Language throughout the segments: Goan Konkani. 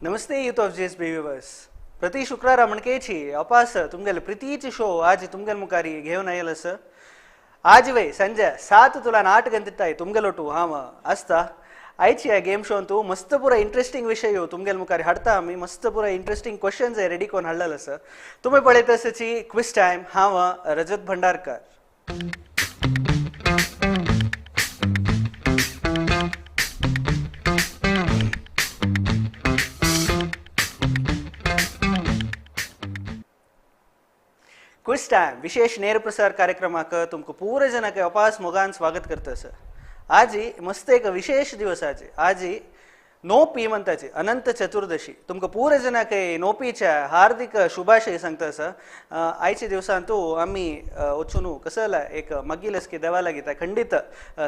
नमस्ते youth of GSB viewers. प्रति शुक्रारा म्हणकेची अपास तुमगेले प्रितीची शो आज तुमगेल मुखारी घेवन आयल आसा. आज वे संजय 7 तुला 8 गंतिताय तुमगेलोटू हांव आसता. आयची ह्या गेम शोन तूं मस्त पुरा इंट्रस्टिंग विशय तुमगेल मुखार हाडटा आमी. मस्त पुरा इंट्रस्टिंग क्वेश्चन्स रेडी करून हाडलेले आसा. तुमी पळयत आसाची क्विज टायम. हांव रजत भंडारकर. क्विज टायम विशेष नेरप्रसार कार्यक्रमाक तुमकां पूरे जनाक अपास मोगान स्वागत करता सर. आजी मस्त एक विशेष दिवस. आजी आजी नोपी म्हणताची अनंत चतुर्दशी. तुमकां पूरे जनाक नोपीच्या हार्दिक शुभाशय सांगता सर. आयच्या दिवसान तूं आमी वचून कसला एक मागील देवा लागीं खंडीत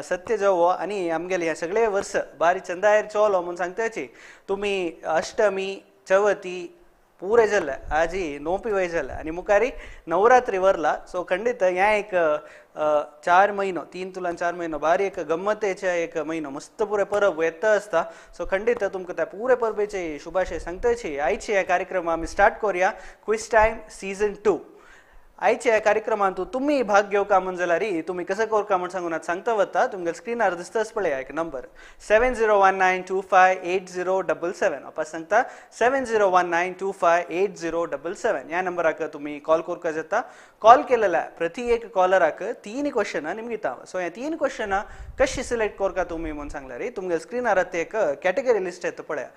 सत्य जावो आनी आमगेले ह्या सगळे वर्स बारी चंदायर चोलो म्हूण सांगताची. तुमी अष्टमी चवथी पुरे जाले आजी नोपी वय जाले आनी मुखारी नवरात्री वरला. सो खंडीत ह्या एक 4 म्हयनो 3 तुलान 4 म्हयनो बारी एक गम्मतेचे एक म्हयनो मस्त पुरे परब येता आसता. सो खंडीत तुमकां त्या पुरे परबेचे शुभाशय सांगताची. आयचे ह्या कार्यक्रम आमी स्टार्ट करूया क्विज टायम सीजन 2. आयच्या ह्या कार्यक्रमांत तुमी भाग घेवका म्हण जाल्यार तुमी कसं करका म्हण सांगून सांगता वता. तुमगे स्क्रिनार दिसताच पळया एक नंबर 7019258077. वापस सांगता 7019258077. ह्या नंबराक तुमी कॉल करका जाता. कॉल केलेल्या प्रति एक कॉलराक 3 क्वेश्चनां निमगिता. सो ह्या 3 क्वेश्चनां कशी सिलेक्ट करका तुमी म्हूण सांगल्यार तुमगे स्क्रिनार एक कॅटेगरी लिस्ट येता पळया.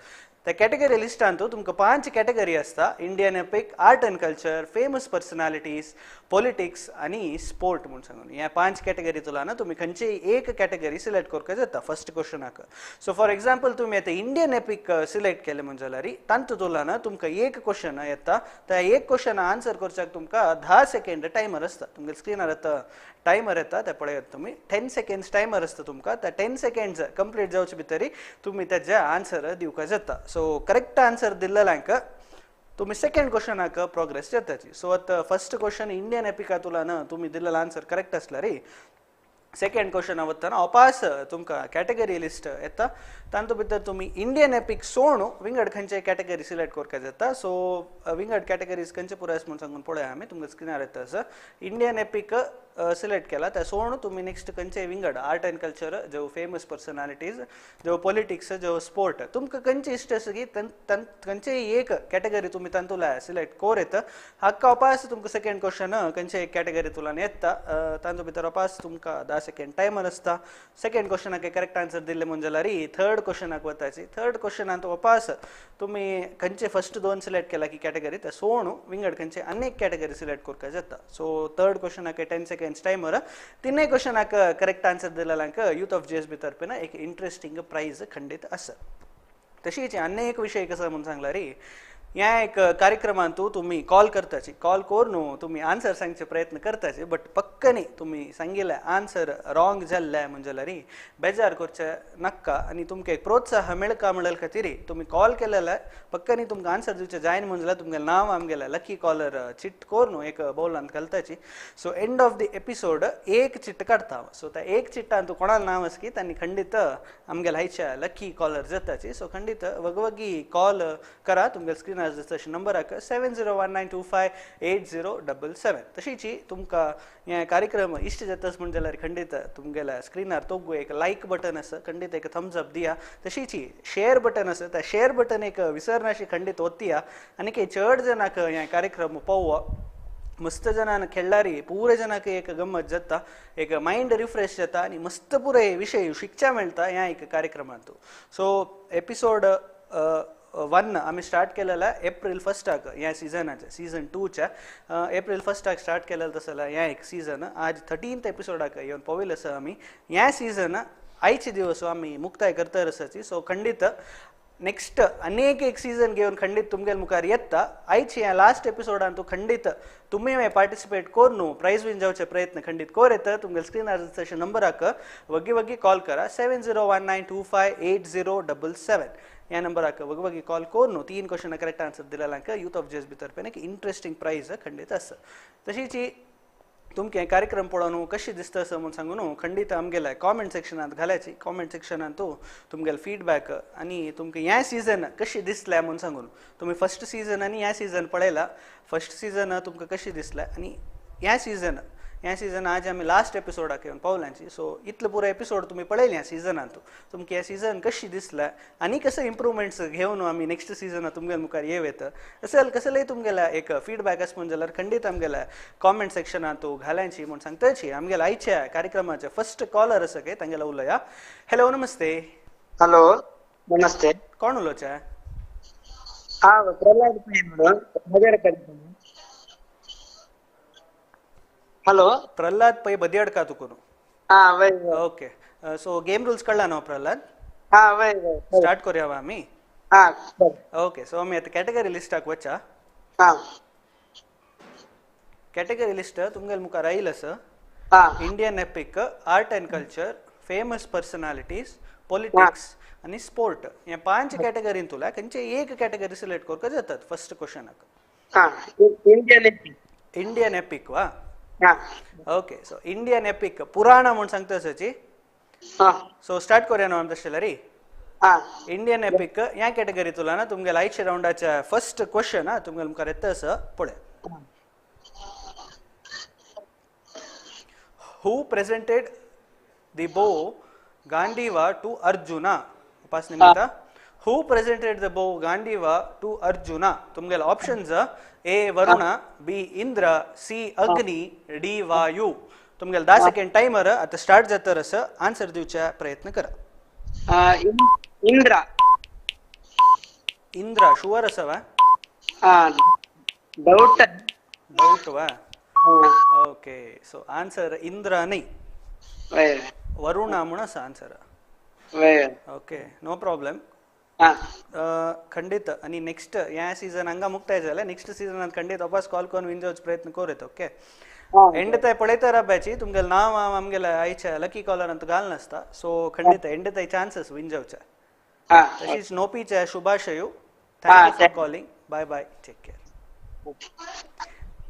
त्या कॅटेगरी लिस्टांत तुमकां 5 कॅटेगरी आसता. Indian epic, art and culture, famous personalities, politics आनी स्पोर्ट म्हूण सांगून ह्या 5 कॅटेगरी तुला तुमी खंयचीय एक कॅटेगरी सिलेक्ट करपाक जाता फर्स्ट क्वेश्चनाक. सो फॉर एग्जाम्पल तुमी आतां इंडियन एपीक सिलेक्ट केलें म्हूण जाल्यार तांतूत तुला तुमकां एक क्वेश्चन येता. त्या एक क्वेश्चन आन्सर करच्याक तुमकां 10 सेकेंड टायमर आसता. तुमगे स्क्रिनार आतां टायमर येता ते पळयात तुमी. 10 सेकेंड्स टायमर आसता तुमकां. त्या 10 सेकेंड्स कंप्लीट जावचे भितरी तुमी तेजे आन्सर दिवपाक जाता. सो करेक्ट आन्सर दिल्लेल्यांक तुमी सेकेंड क्वेश्चनाक प्रोग्रेस जाताची. सो आतां फर्स्ट क्वेश्चन इंडियन एपिका तुला तुमी दिल्लेलो आन्सर करेक्ट आसल्यार सेकेंड क्वेश्चना वतना अपास तुमकां कॅटेगरी लिस्ट येता. तातूंत भितर तुमी इंडियन एपीक सोडून विंगड खंयचे कॅटेगरी सिलेक्ट करपाक जाता. सो विंगड कॅटेगरीज खंयचे पुराय म्हूण सांगून पळया आमी. तुमकां स्क्रिनार येता आसा इंडियन एपीक सिलेक्ट केला त्या सोडून तुमी नेक्स्ट खंयचे विंगड आर्ट एंड कल्चर, जो फेमस पर्सनालिटीज, जो पॉलिटिक्स, जो स्पोर्ट, तुमकां खंयचे इश्ट आसा की खंयचेय एक कॅटेगरी तुमी तातूंतल्या सिलेक्ट कर येता. हाका अपास तुमकां सेकेंड क्वेश्चन खंयचे एक कॅटेगरी तुलान येता. तातूंत भितर अपास तुमकां 10 सेकेंड टायमर आसता. सेकेंड क्वेश्चनाक करेक्ट आन्सर दिल्ले म्हूण जाल्यार थर्ड क्वेश्चनाक वताची. थर्ड क्वेश्चनांत अपास तुमी खंयचे फर्स्ट 2 सिलेक्ट केला की कॅटेगरी त्या सोडून विंगड खंयचे अनेक कॅटेगरी सिलेक्ट करपाक जाता. सो थर्ड क्वेश्चनाक 10 सेकेंड्स टायमर. तिनय क्वेश्चनाक करेक्ट आन्सर दिल्ल्यांक यूथ ऑफ जीएसबी तर्फेन एक इंट्रस्टिंग प्रायज खंडीत आसा. तशीच आनी एक विशय कसो म्हूण सांगल्यार ह्या एक कार्यक्रमांत तुमी कॉल करताची. कॉल करून तुमी आन्सर सांगचे प्रयत्न करताचे बट पक्कनी तुमी सांगिल्ले आन्सर रॉंग जाल्ले म्हण जाल्यार बेजार करचे नाका आनी तुमकां एक प्रोत्साह मेळका म्हणले खातीर तुमी कॉल केलेले पक्कनी तुमकां आन्सर दिवचे जायना म्हण जाल्यार तुमगेलें नांव आमगेलें लकी कॉलर चिट करून एक बौलांत घालताची. So end of the episode एक चिट काडटा. सो त्या एक चिट्टांत कोणाक नांव आसा की तांणी खंडीत आमगेले हायच्या लकी कॉलर जाताची. सो खंडीत वगवगी कॉल करा. तुमगेले स्क्रीन तशें नंबराक 7019258077. तशीच तुमकां हे कार्यक्रम इश्ट जाताच म्हण जाल्यार खंडीत तुमगेल्या स्क्रिनार तोगू एक लायक बटन आसा, खंडीत एक थम्स अप दिया. तशीच शेअर बटन आसा, त्या शेअर बटन एक विसरनाशी खंडीत ओत्तिया आनी चड जणांक हे कार्यक्रम पळोवप. मस्त जणांक खेळ्ळारी पुरे जणांक एक गम्मत जाता, एक मायंड रिफ्रेश जाता आनी मस्त पुरे विशय शिकच्या मेळटा ह्या एक कार्यक्रमांत. सो एपिसोड 1 आमी स्टार्ट केलेला एप्रिल 1 ह्या सिजनाच्या सीजन 2च्या एप्रिल 1 स्टार्ट केलेलं तसं ह्या एक सीजन आज 13th एपिसोडाक येवन पाविल्ले आसा आमी. ह्या सीजन आयचे दिवस आमी मुक्ताय करता आसाची. सो खंडीत नेक्स्ट अनेक एक सीजन घेवन खंडीत तुमगेले मुखार येता. आयचे ह्या लास्ट एपिसोडान तूं खंडीत तुमी पार्टिसिपेट करून प्रायज विन जावचे प्रयत्न खंडीत कर येता. तुमगेले स्क्रिनार तशें नंबराक वगी वगी कॉल करा 7019258077. ह्या नंबराक वगवगी कॉल करून 3 क्वेश्चन करेक्ट आन्सर दिल्ल्यांक यूथ ऑफ जीएसबी तर्फेन एक इंट्रस्टिंग प्रायज खंडीत आसा. तशीच तुमकां कार्यक्रम पळोवन कशी दिसता असं म्हूण सांगून खंडीत आमगेल्या कॉमेंट सेक्शनांत घालायची. कॉमेंट सेक्शनांत तुमगेले फीडबॅक आनी तुमकां ह्या सिजन कशी दिसल्या म्हूण सांगून तुमी फर्स्ट सिजन आनी ह्या सिजन पळयला. फर्स्ट सिजन तुमकां कशी दिसल्या आनी ह्या सिजन आज आमी लास्ट एपिसोडाक येवन पावल्यांची. सो इतलो पुरो एपिसोड तुमी पळयले ह्या सिजनांत, तुमकां ह्या सिजन कशी दिसल्या आनी कसं इम्प्रुवमेंट्स घेवन आमी नेक्स्ट सिजन तुमगेल्या मुखार येव येता असेल कसलेय तुमगेल्या एक फीडबॅक आसा म्हूण जाल्यार खंडीत आमगेल्या कॉमेंट सेक्शनांत घाल्यांची म्हूण सांगताची. आमगेल्या आयच्या कार्यक्रमाचे फर्स्ट कॉलर आसा काय तांगेला उलया. हॅलो नमस्ते. हॅलो नमस्ते. कोण उलोवचें? हांव प्रल्हाद पै म्हणून. हॅलो प्रल्हाद पै बदियडका तुकून. ओके सो गेम रूल्स कळला न्हू प्रल्हाद? स्टार्ट करूया आमी. ओके सो आमी आतां कॅटेगरी लिस्टाक वचा. कॅटेगरी लिस्ट तुमगेले मुखार आयल आसा. Indian epic, art and culture, famous personalities, politics आनी स्पोर्ट. हे 5 कॅटेगरीन तुला खंयचे एक कॅटेगरी सिलेक्ट करपाक जातात फर्स्ट क्वेश्चनाक. इंडियन एपिक वा. ओके सो इंडियन एपिक पुराण म्हूण सांगता सची. सो स्टार्ट करूया न्हू आमी तशें जाल्यार. इंडियन एपिक ह्या कॅटेगरी तुला ना तुमगेल्या आयच्या रावंडाच्या फर्स्ट क्वेश्चन तुमगेल्या मुखार येता आसा पळय. Who presented the bow Gandiva to Arjuna? उपास निमित्त. Who presented the bow Gandiva to Arjuna? तुमगेले options A Varuna, B Indra, C Agni, D Vayu. तुमगेले 10 second timer आता स्टार्ट जाता रस आन्सर दिवचा प्रयत्न करा. इंद्र. इंद्र शुअर असावा? डाउट. डाउट वा. ओके सो आन्सर इंद्र नाही, वरुणा म्हणून असा आन्सर. Okay no problem. खंडीत आणि नेक्स्ट ह्या सीझन हांगा मुक्ताय जाल्यार नेक्स्ट सीझनात खंडीत वापस कॉल करून विन जावचो प्रयत्न करूं. ओके एंड ताय पळयता राब्याची तुमगेलें नांव हांव आमगेल्या आयच्या लकी कॉलरांत घाल नासता. सो खंडीत एंड ताय चान्सीस विन जावचे. तशीच नोपीच्या शुभाशयू. Thank you for calling. Bye bye, take care.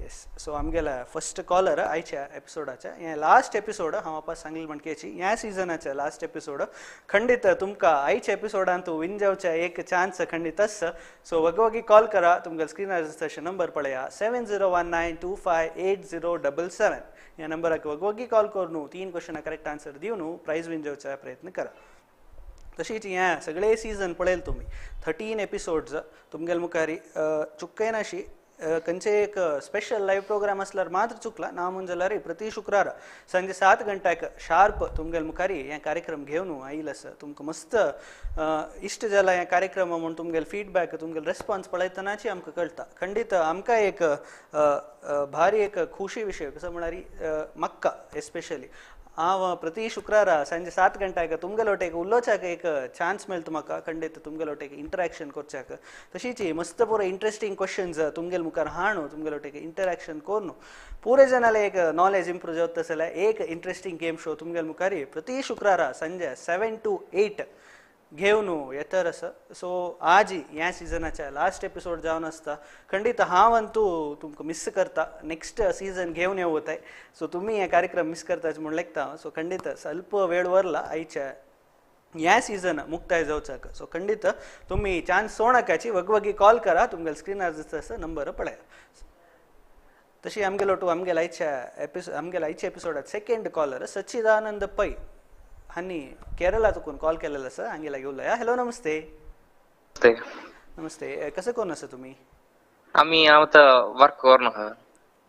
Yes so आमगेल्या फर्स्ट कॉलर आयच्या एपिसोडाच्या हें लास्ट एपिसोड हांव वापस सांगली म्हणकेची ह्या सिजनाचे लास्ट एपिसोड. खंडीत तुमकां आयच्या एपिसोडांत विन जावच्या एक चान्स खंडीत आसा. सो वगवगी कॉल करा. तुमकां स्क्रिनार तशें नंबर पळया 7019258077 ह्या नंबराक वगवगी कॉल करून 3 क्वेश्चनाक करेक्ट आन्सर दिवन प्रायज विन जावचा प्रयत्न करा. तशीच ह्या सगळे सीजन पळयल तुमी 13 एपिसोड्स तुमगेले मुखार चुकयनाशी. खंयचे एक स्पेशल लायव्ह प्रोग्राम आसल्यार मात्र चुकला ना म्हूण जाल्यार प्रति शुक्रार संजे 7 गंट्याक शार्प तुमगेले मुखार हे कार्यक्रम घेवन आयल आसा. तुमकां मस्त इश्ट जाला हे कार्यक्रम म्हूण तुमगेले फीडबॅक तुमगेले रेस्पॉन्स पळयतनाची आमकां कळटा. खंडीत आमकां एक भारी एक खुशी विशय कसो म्हळ्यार म्हाका एस्पेशली हांव प्रति शुक्रारा संजे 7 गंट्याक तुमगेले वटेक उलोवच्याक एक चान्स मेळटा म्हाका. खंडीत तुमगेले वटेक इंटरॅक्शन करच्याक. तशीच मस्त पुरो इंट्रस्टींग क्वेश्चन्स तुमगेले मुखार हाणू तुमगेले वटेक इंटरॅक्शन करून पुरे जनाले एक नॉलेज इम्प्रूव जाता जाल्यार एक इंट्रस्टींग गेम शो तुमगेले मुखार प्रति शुक्रारा संजे 7 to 8 घेवन येतर आसा. सो आज ह्या सिजनाच्या लास्ट एपिसोड जावन आसता. खंडीत हांव अंतू तुमकां मिस करता. नेक्स्ट सीझन घेवन येवं वताय. सो तुमी हे कार्यक्रम मिस करता म्हूण लेखता. सो खंडीत स्वल्प वेळ वरला आयच्या ह्या सीझन मुक्ताय जावचाक. सो खंडीत तुमी चान्स सोणाकाची वगवगी कॉल करा. तुमगेले स्क्रिनार दिसता आसा नंबर पळया. तशी आमगेलो टू आमगेल्या आयच्या एपिसोड आमगेल्या आयच्या एपिसोडात सेकंड कॉलर सच्चिदानंद पै हांणी केरला तुकून कॉल केलेला आसा. हांगेला घेवला. हॅलो नमस्ते. नमस्ते. कसं कोण आसा तुम्ही? आमी हांव वर्क करून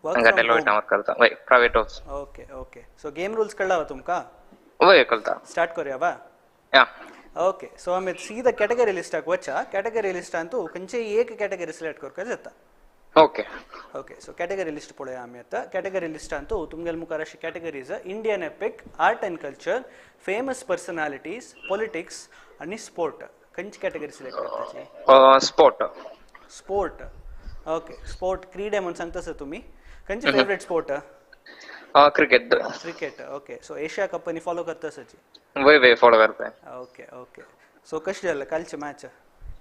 वर्क करता private house. Okay okay so game rules कळला वा तुमकां? वय कळता. स्टार्ट करूया वा? ओके सो आमी सीधा कॅटेगरी लिस्टाक वचा. कॅटेगरी लिस्टांतू खंयचे एक कॅटेगरी सिलेक्ट करपाक जाता. Okay okay so category list पळोवया आमी आतां. कॅटेगरी लिस्टांतू तुमगेले मुखार अशी categories Indian epic, art and culture, famous personalities, politics आनी स्पोर्ट. खंयची कॅटेगरी सिलेक्ट करपाची? स्पोर्ट. स्पोर्ट. ओके स्पोर्ट क्रीडे म्हूण सांगता सर तुमी. खंयचे favourite sport? Cricket. Cricket. Okay so Asia cup आनी फॉलो करता सची? वय वय फॉलो करता. ओके ओके सो कशें जालें कालचें मॅच?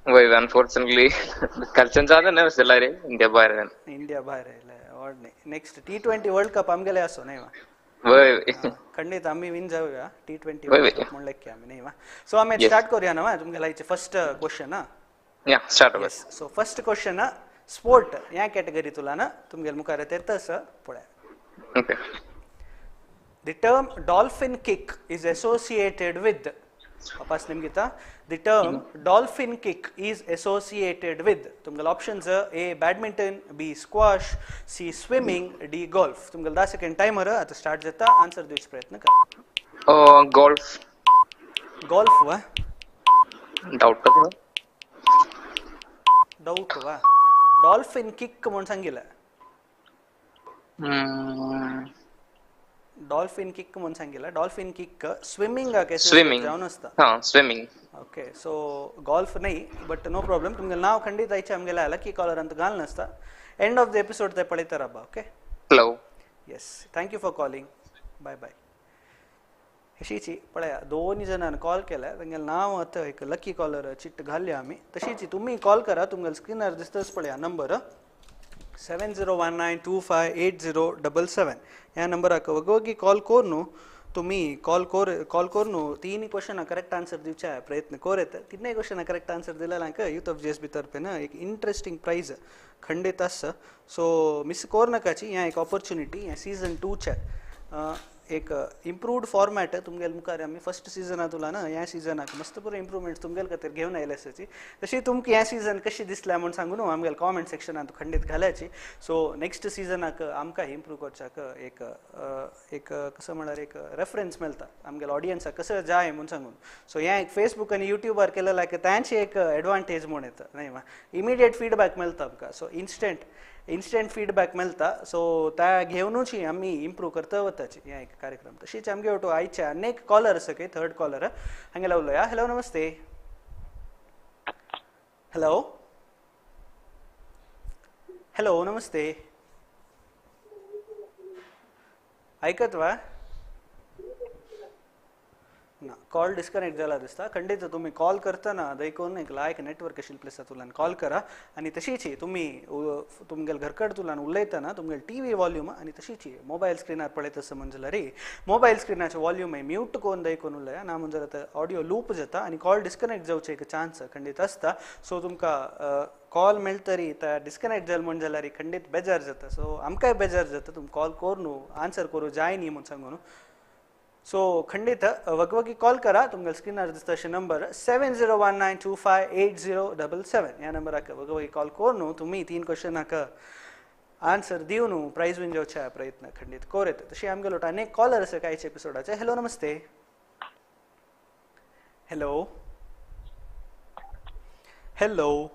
वय अनफॉर्चुनेटली कालच्यान जालें ना जाल्यार इंडिया भायर. इंडिया भायर आयलें. गॉड नाही. नेक्स्ट T20 world cup आमगेले असो नाही वा? वय. खंडित आम्ही विन जाऊया T20 वय वर्ल्ड वय. कप म्हणलं की आम्ही नाही वा. सो आम्ही Yes. Start करूया ना तुमगे लायचे फर्स्ट क्वेश्चन हा. या start yes. So first question sport या कॅटेगरी तुला ना तुमगे मुखार येते तसं पळया. Okay. The term dolphin kick is associated with, वापस निमगिता, the term dolphin kick is associated with, तुमगल options A badminton, B squash, C swimming, D golf. तुमगल 10 second timer आता स्टार्ट जाता, आन्सर दिवचे प्रयत्न करा. गोल्फ. गोल्फ वा? डाऊट. डाऊट वा? डॉल्फिन किक म्हणून सांगितलं. डॉल्फिन किक म्हणून सांगितलं. Dolphin kick swimming swimming. जाऊन असता. हा स्विमिंग. ओके सो गोल्फ नाही बट नो प्रॉब्लेम. तुमगे नाव खंडित आयचे आमगेले लकी कॉलर ಅಂತ घाल नासता. एंड ऑफ the episode ते पळयता राबा. Okay. Hello. Yes, thank you for calling. Bye bye. अशीची पळया दोन्ही जणांना कॉल केला तांगेलें नांव आतां एक लकी कॉलर चिट्ट घालया आमी. तशीच तुमी कॉल करा, तुमगेले स्क्रिनार दिसतच पळया नंबर 7019258077. ह्या नंबराक वगोगी कॉल करून तुम्ही कॉल करून तीन क्वेश्चन करेक्ट आन्सर दिवचा प्रयत्न कोरेत. तिन्ही क्वेश्चन करेक्ट आन्सर दिल्याक यूथ ऑफ GSB तर्फेन एक इंट्रस्टिंग प्राइज खंडित आसा. सो मिस कोरनाकाची ह्या एक ऑपॉर्च्युनिटी. ह्या सीजन 2च्या एक इम्प्रूव्ड फॉर्मॅट तुमगेले मुखार आमी फर्स्ट सिजना तुला ना ह्या सिजनाक मस्त पुरो इम्प्रूवमेंट तुमगेले खातीर घेवन आयले आसाची. तशी तुमकां ह्या सिजन कशी दिसल्या म्हूण सांगून आमगेले कॉमेंट सेक्शनांत खंडीत घाल्याची. सो नेक्स्ट सिजनाक आमकां इम्प्रूव करच्याक एक एक कसं म्हळ्यार एक रेफरन्स मेळटा आमगेले ऑडियन्साक कसं जाय म्हूण सांगून. सो हें एक फेसबूक आनी युट्यूबार केलें तांची एक एडवांटेज म्हूण येता न्हय वा, इमिडिएट फिडबॅक मेळटा आमकां. सो इन्स्टंट फीडबॅक मेळटा. सो त्या घेवनूच आमी इम्प्रूव करता वताची ह्या एक कार्यक्रम. तशीच आमगे वटू आयचे अनेक कॉलर आसा की थर्ड कॉलर हांगेला उलोवया. हॅलो नमस्ते. हॅलो हॅलो नमस्ते. आयकत वा? ना, कॉल डिस्कनेक्ट जाला दिसता. खंडित तुम्ही कॉल करताना दैकून एक लायक नेटवर्क आशिल्ले प्लेसा तुलान कॉल करा. आनी तशीच तुमी तुमगेले घरकड तुलान उलयतना तुमगेले टीव्ही वॉल्यूम आनी तशीच मोबायल स्क्रिनार पळयता आसा म्हण जाल्यार मोबायल स्क्रिनाचे वॉल्यूम म्यूट करून दैकून उलया ना म्हण जाल्यार ऑडियो लूप जाता आनी कॉल डिस्कनेक्ट जावचे एक चान्स खंडीत आसता. सो तुमकां कॉल मेळटरी त्या डिस्कनेक्ट जाल म्हण जाल्यार खंडीत बेजार जाता. सो आमकांय बेजार जाता तुमकां कॉल करून आन्सर करूं जाय न्ही म्हूण सांगून. सो खंडित वगवगी कॉल करा. तुमगेले स्क्रिनार दिसता अशे नंबर 7019258077 ह्या नंबराक वगवगी कॉल करून तुमी 3 क्वेश्चनाक आन्सर दिवन प्रायज विन जावच्या प्रयत्न खंडीत कोरेत. तशी आमगेलो अनेक कॉलर आसा कांयचे एपिसोडाचे. हॅलो नमस्ते. Hello hello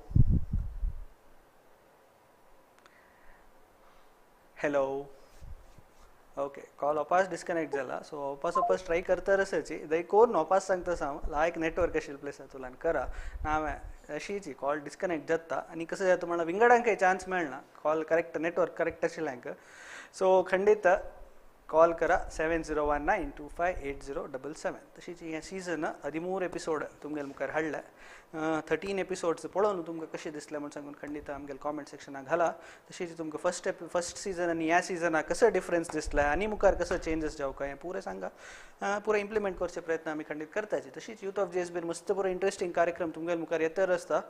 hello. Okay, call वापस डिस्कनेक्ट जाला. सो वापस वापस ट्राय करता आसाची दै कोर वापस सांगता हांव लायक नेटवर्क आशिल्ले प्लेसा तुलान करा ना हांवें अशीची कॉल डिस्कनेक्ट जाता आनी कसं जाता म्हणल्यार विंगडांकय चान्स मेळना कॉल करेक्ट नेटवर्क करेक्ट आशिल्ल्यांक. सो खंडीत कॉल करा 7019258077. तशीच हें सीजन 13 एपिसोड तुमगेले मुखार हाडले. 13 एपिसोड्स पळोवन तुमकां कशें दिसलें म्हूण सांगून खंडीत आमगेले कॉमेंट सेक्शनाक घाला. तशीच तुमकां फर्स्ट सीजन आनी ह्या सिजनाक कसो डिफरन्स दिसला आनी मुखार कसो चेंजीस जावका हें पुरें सांगा. पुरें इम्प्लिमेंट करचे प्रयत्न आमी खंडीत करताचे. तशीच यूथ ऑफ GSB मस्त पुरो इंट्रस्टिंग कार्यक्रम तुमगेले मुखार येतर आसता.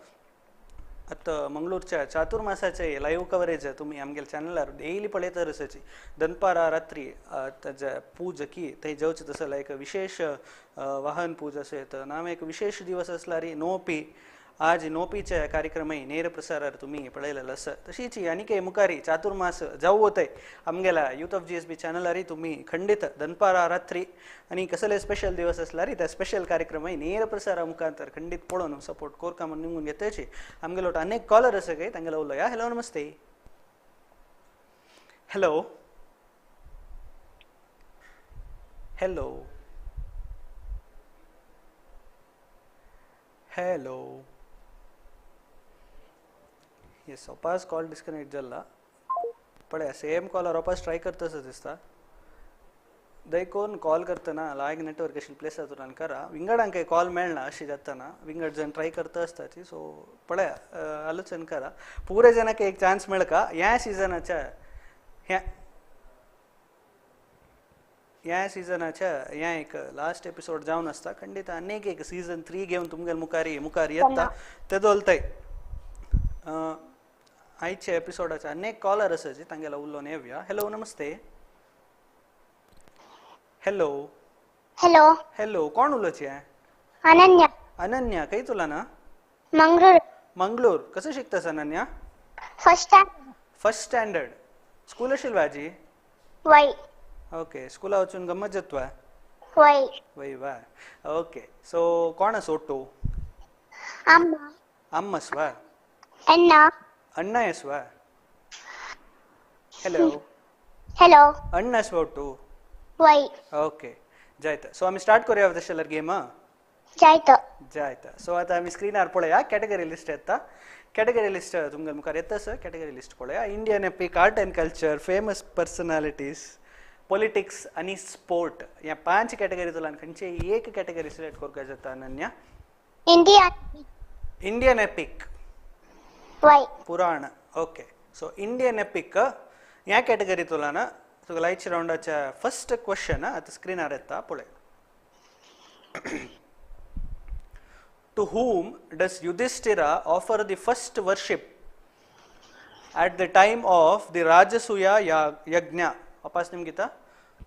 आतां मंगळूरच्या चातुर्मासाचे लायव्ह कवरेज तुमी आमगेले चॅनलार डेली पळयतर आसाची. दनपारा रात्री ताजे पूज की थंय जेवचें तसो एक विशेष वाहन पूज असो येता ना एक विशेष दिवस आसल्यार नोपी आज नोपीचे कार्यक्रमय ನೇರ प्रसारार तुमी पळयलेलो आसा. तशीच आनीक मुखारी चातुर्मास जावं वतय आमगेल्या यूथ ऑफ GSB चॅनलारय तुमी खंडीत दनपारा रात्री आनी कसले स्पेशल दिवस आसल्यार त्या स्पेशल कार्यक्रमय ನೇರ प्रसारा मुखांतर खंडीत पळोवन सपोर्ट कोरका म्हूण निमगून घेताची. आमगेलो अनेक कॉलर आसा काय तांगेलो उलोवया. हॅलो नमस्ते. Hello hello hello. येस, वापस कॉल डिस्कनेक्ट जाला. पळया सेम कॉलर वापस ट्राय करता दिसता. दैकोन कॉल करतना लायक नेटवर्क आशिल्ले प्लेसा तुलान करा विंगडांक कॉल मेळना अशी जातना विंगड जण ट्राय करता आसताची. सो पळया आलोचन करा पुरे जणांक एक चान्स मेळका ह्या सिजनाच्या ह्या ह्या सिजनाच्या ह्या एक लास्ट एपिसोड जावन आसता. खंडीत आनीक एक सीजन 3 घेवन तुमगेले मुखार मुखार येता ते दोलताय. आयच्या एपिसोडाचे अनेक कॉलर आसा जे तांगेला उलोवन येवया. हॅलो नमस्ते. हॅलो हॅलो हॅलो, कोण उलोवचे? अनन्या. अनन्या खंय तुला ना? मंगळूर. मंगळूर. कसं शिकतास Ananya? First standard. First standard. School असेल आजी? वय. ओके, स्कूला वचून गम्मत जातवा? वय. वय वा. ओके, सो कोण आसा ओट्टू? अम्मा. अम्मस वा? अण्णा. अण्णा येस वा? हॅलो हॅलो, अण्णा आसवा ओट्टू? वय. ओके जायता. सो आमी स्टार्ट करूया तशें जाल्यार गेम? जायत जायता. सो आतां आमी स्क्रिनार पळया कॅटेगरी लिस्ट येता. कॅटेगरी लिस्ट तुमगे मुखार येता सर. कॅटेगरी लिस्ट पळया. Indian epic, art and culture, famous personalities, politics आनी स्पोर्ट. ह्या 5 कॅटेगरींतल्यान खंयचे एक कॅटेगरी सिलेक्ट करपाक जाता अनन्या? इंडियन. इंडियन एपिक वय. पुराण. ओके, सो इंडियन एपिक ह्या कॅटेगरींतल्यान तुका लायची रावंडाच्या फर्स्ट क्वेश्चन आतां स्क्रिनार येता पळय. To whom does Yudhishthira offer the first worship at the time of the Rajasuya Yajna? वापस निमगिता.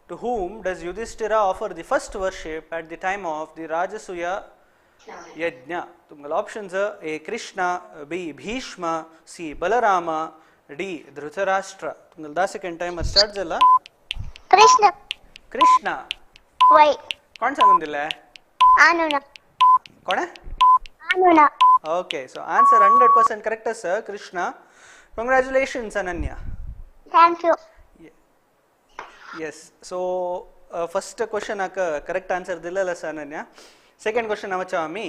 To whom does Yudhishthira offer the first worship at the time of the Rajasuya Yajna? तुमगेले options A Krishna, B Bhishma, C Balarama, D Dhritarashtra. तुमगेले 10 second time start जाला. कृष्ण. कृष्ण. वय. कोण सांगून दिले? आनुना. कोण? आनुना. Okay, so answer 100% correct sir, Krishna. Congratulations Ananya. Thank you. Yes, so first question correct answer दिलेलं sir Ananya. Second question वचा आमी?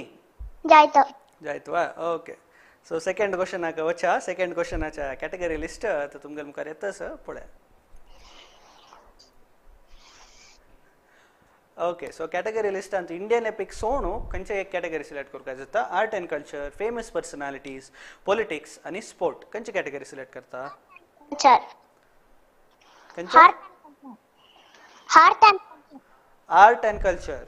जायतो. जायतवा. ओके, सो सेकंड क्वेश्चन वचा. सेकंड क्वेश्चनाच्या कॅटेगरी लिस्ट आतां तुमगे मुखार येता सर पळय. ओके, सो कॅटेगरी लिस्ट अंत इंडियन एपिक सोणू खंयचे एक कॅटेगरी सिलेक्ट करपाक जाता? Art and culture, famous personalities, politics आनी स्पोर्ट. खंयची कॅटेगरी सिलेक्ट करता? खंयचे? Art and culture.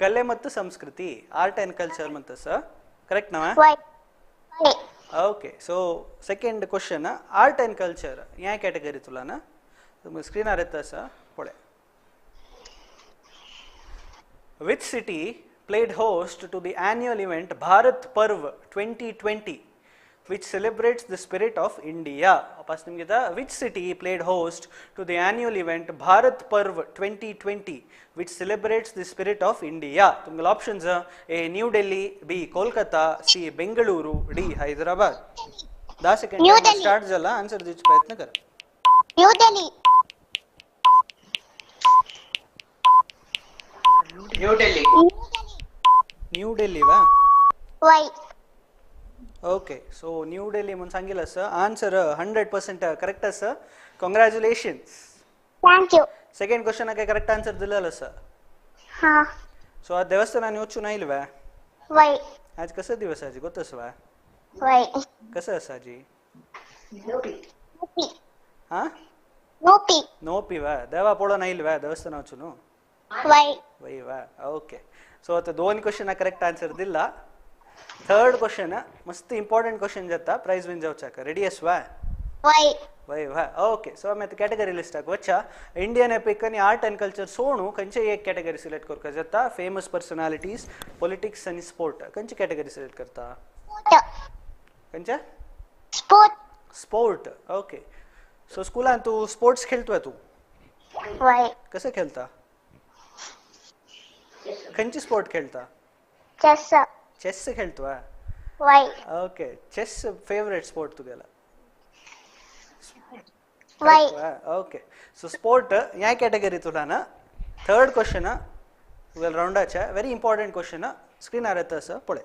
कले ಮತ್ತು ಸಂಸ್ಕೃತಿ, ಆರ್ಟ್ ಅಂಡ್ ಕಲ್ಚರ್ ಅಂತ ಸರ್, ಕರೆಕ್ಟ್ ನಾ? Okay, so second question art and culture yeah category ತುಲಾನ ಸ್ಕ್ರೀನಾರ್ ಎತ್ತ sir ಪೊಳೆ. Which city played host to the annual event Bharat Parv 2020, which celebrates the spirit of India? ವಾಪಸ್ ನಿಮಗಿದ. Which city played host to the annual event Bharat Parv 2020, which celebrates the spirit of India? ತುಮಗಳ options A New Delhi, B Kolkata, C Bengaluru, D Hyderabad. 10 second start जाला, answer दिवचे प्रयत्न करा. New Delhi. New Delhi. New Delhi वा? वय. ओके, सो न्यू दिल्ली म्हणून सांगितलं sir. Answer 100% correct sir. Congratulations. Thank you. Second question काय करेक्ट आन्सर दिलेलं सर. हां. सो आज देवस्थानाने वचून आईल वा? वय. आज कसं दिवस आजी गोतस वा? वय. कसं असाजी? हां, नोपी. नोपी वा? देवा पळोवन आईल वा देवस्थान वचून? वय. वय वा. ओके, सो आता 2 क्वेश्चन करेक्ट आन्सर दिला. थर्ड क्वेश्चन मस्त इंपॉर्टंट क्वेश्चन जाता, प्राइज विन जावचाक. रेडी आस वा? वय. वय वा. ओके, सो आमी आतां कॅटेगरी लिस्टाक वचा. इंडियन एपिक आनी आर्ट अँड कल्चर सोणू खंयचे एक कॅटेगरी सिलेक्ट करपाक जाता? फेमस पर्सनालिटीज, पॉलिटिक्स आनी स्पोर्ट. खंयची कॅटेगरी सिलेक्ट करता? खंयचे? स्पोर्ट. स्पोर्ट. ओके, सो स्कुलान तूं स्पोर्ट्स खेळतोय तूं? वय. कसं खेळता? खंयची स्पोर्ट खेळता? चेस. चेस खेळतोय? वय. ओके, चेस फेवरेट स्पोर्ट तुगेला? वय. ओके, सो स्पोर्ट ह्या कॅटेगरी तुला ना. थर्ड क्वेश्चन तुगेल्या रावंडाच्या व्हेरी इम्पॉर्टंट क्वेश्चन स्क्रिनार येता सर पळय.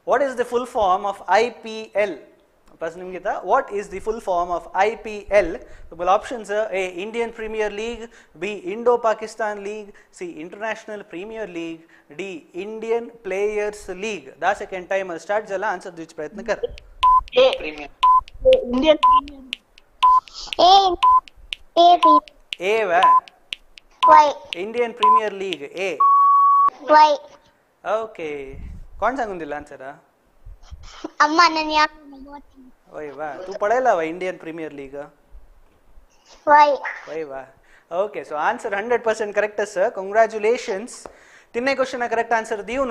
What is the full form of IPL? वापस निमगिता. What is the full form of IPL? तुमगेले options A Indian Premier League, B Indo Pakistan League, C International Premier League, D Indian Players League. 10 second timer start जाला, answer दिवचे प्रयत्न कर. A Indian A A B A वा Y Indian Premier League A Y okay. कोण सांगून दिला आन्सर? अम्मा अनन्या. वय वा, तू पळयला वा इंडियन प्रीमियर लीग? वय. वय वा. ओके, सो आन्सर 100% करेक्ट आसा. कंग्रॅच्युलेशन्स. तिन्ही क्वेश्चन करेक्ट आन्सर दिवन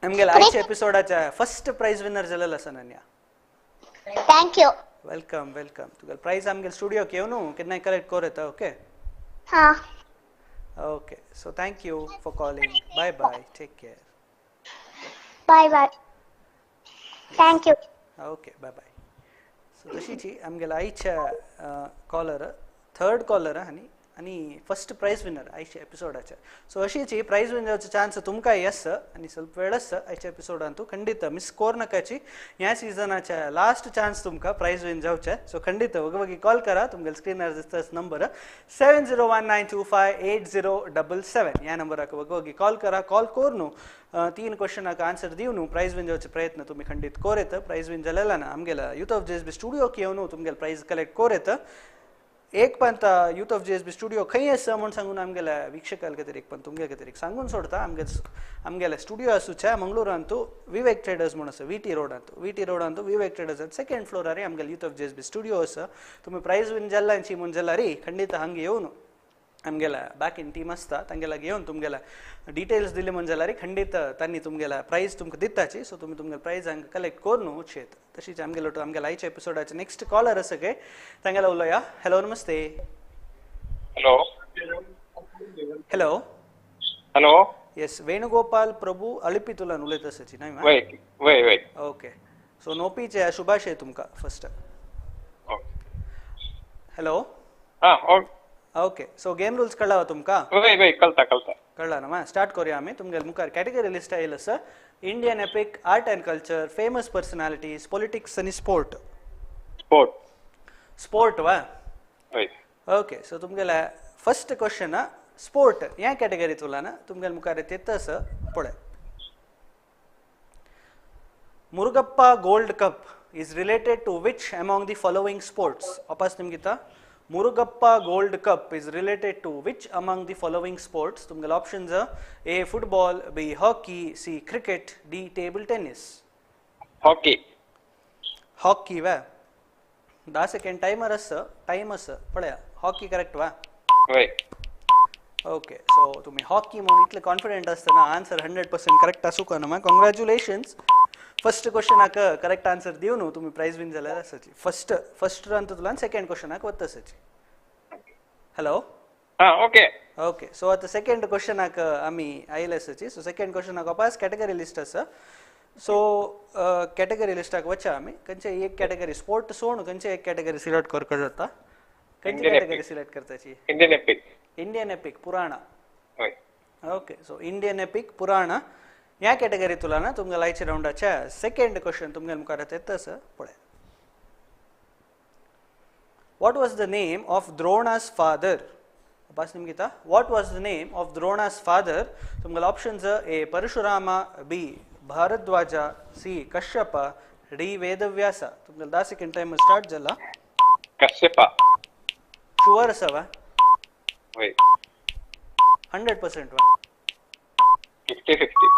आमगेल्या आयच्या एपिसोडाच्या फर्स्ट प्राइज विनर जालेलो आसा Ananya. Thank you. Welcome welcome. तुगेलो प्राइज आमगेले स्टुडियोक येवन केन्नाय कलेक्ट कोर येता. ओके हां. Okay, so thank you for calling. Bye bye, take care. Bye bye, thank you. Okay, bye bye. So तशीची आमगेल्या आयच्या कॉलर, थर्ड कॉलर आनी आनी फर्स्ट प्रायज विनर आयच्या एपिसोडाचे. सो अशीची प्रायज विन जावचो चान्स तुमकांय आसा आनी ಸ್ವಲ್ಪ वेळ आसा आयच्या एपिसोडांतू खंडीत मिस कोर नाकाची. ह्या सिजनाच्या लास्ट चान्स तुमकां प्रायज विन जावचे. सो खंडीत वगवगी कॉल करा. तुमगेले स्क्रीनार दिसता नंबर 7019258077 ह्या नंबराक वगवगी कॉल करा. कॉल कोर तीन क्वेश्चनाक आन्सर दिवन प्रायज विन जावचे प्रयत्न तुमी खंडीत कोर येता. प्रायज विन जालेला ना आमगेला यूथ ऑफ JSB स्टुडियोक येवन तुमगेले प्रायज कलेक्ट कोर येता. एक पण यूथ ऑफ JSB studio खंय आसा म्हूण सांगून आमगेल्या वीक्षकां खातीर एक पण तुमगे खातीर एक सांगून सोडता. आमगेले स्टुडियो आसूच्या मंगळूरांतू विवेक ट्रेडर्स म्हूण आसा, व्ही टी रोडांतू. व्ही टी रोडांतू विवेक ट्रेडर्स सेकंड फ्लोरार आमगेले यूथ ऑफ JSB studio आसा. तुमी प्रायज विन जाल्ल्यांची म्हूण जाल्यार खंडीत हांगा येवन आमगेल्या बॅक इन टीम आसता तांगे लागीं येवन तुमगेल्या डिटेल्स दिले म्हूण जाल्यार खंडीत तांणी तुमगेल्या प्रायज तुमकां दिताची. सो तुमी तुमगेले प्रायज हांगा कलेक्ट करून वचयेत. तशीच आमगेलो आमगेल्या आयच्या एपिसोडाचे नेक्स्ट कॉलर आसा काय तांगेलो उलोया. हॅलो नमस्ते. Hello hello hello. Yes, Venugopal Prabhu अळिपितुलान उलयता आसाची न्हय? वय वय वय. ओके, सो नोपीचे शुभाशय तुमकां फर्स्ट. हॅलो. हां ओके, सो गेम रूल्स कळ्ळा तुमकां? वय वय, कळता कळता. कळ्ळा ना? स्टार्ट करूया आमी. तुमगेले मुखार कॅटेगरी लिस्ट आयिल्लो आसा. Indian epic, art and culture, famous personalities, politics आनी स्पोर्ट. स्पोर्ट. स्पोर्ट वा? वय. ओके, सो तुमगेले फर्स्ट क्वेश्चन स्पोर्ट ह्या कॅटेगरी तुला ना तुमगेले मुखार येत आसा. पळय, Murugappa gold cup is related to which among the following sports? वापस निमगिता. Murugappa Gold Cup is related to which among the following sports? तुमगेले options A football, B hockey, C cricket, D table tennis. Hockey. Hockey वा? 10 second timer आसा, टायम आसा. पळया, हॉकी करेक्ट वा? वय. ओके, सो तुमी हॉकी म्हणून इतले कॉन्फिडंट आसतना आन्सर 100% करेक्ट आसूंक ना. कंग्रॅच्युलेशन्स. फर्स्ट क्वेश्चनाक करेक्ट आन्सर दिवन तुमी प्रायज विन जाल्यार आसाची. फर्स्ट फर्स्ट तुला सेकंड क्वेश्चनाक वता आसाची. हॅलो. हां ओके ओके, सो आतां सेकंड क्वेश्चनाक आमी आयले आसाची. सो सेकंड क्वेश्चनाक वापस कॅटेगरी लिस्ट आसा. सो कॅटेगरी लिस्टाक वचा आमी. खंयचे एक कॅटेगरी स्पोर्ट सोडून खंयचे एक कॅटेगरी सिलेक्ट करपाक जाता? खंयची कॅटेगरी सिलेक्ट करताची? Indian epic. Indian epic Purana. वय. Okay, so Indian epic Purana ह्या कॅटेगरी तुला ना तुमगेल्या आयच्या रावंडाच्या सेकंड क्वेश्चन तुमगेल्या मुखार येता आसा. पळय, what was the name of Drona's father? वापस निमगिता. What was the name of Drona's father? तुमगेले options A Parashurama, B Bharadwaja, C Kashyapa, D Vedavyasa. तुमगेले 10 second time start जाला. कश्यपा. शुअर आसा वा? वय. 100% वा? 50-50.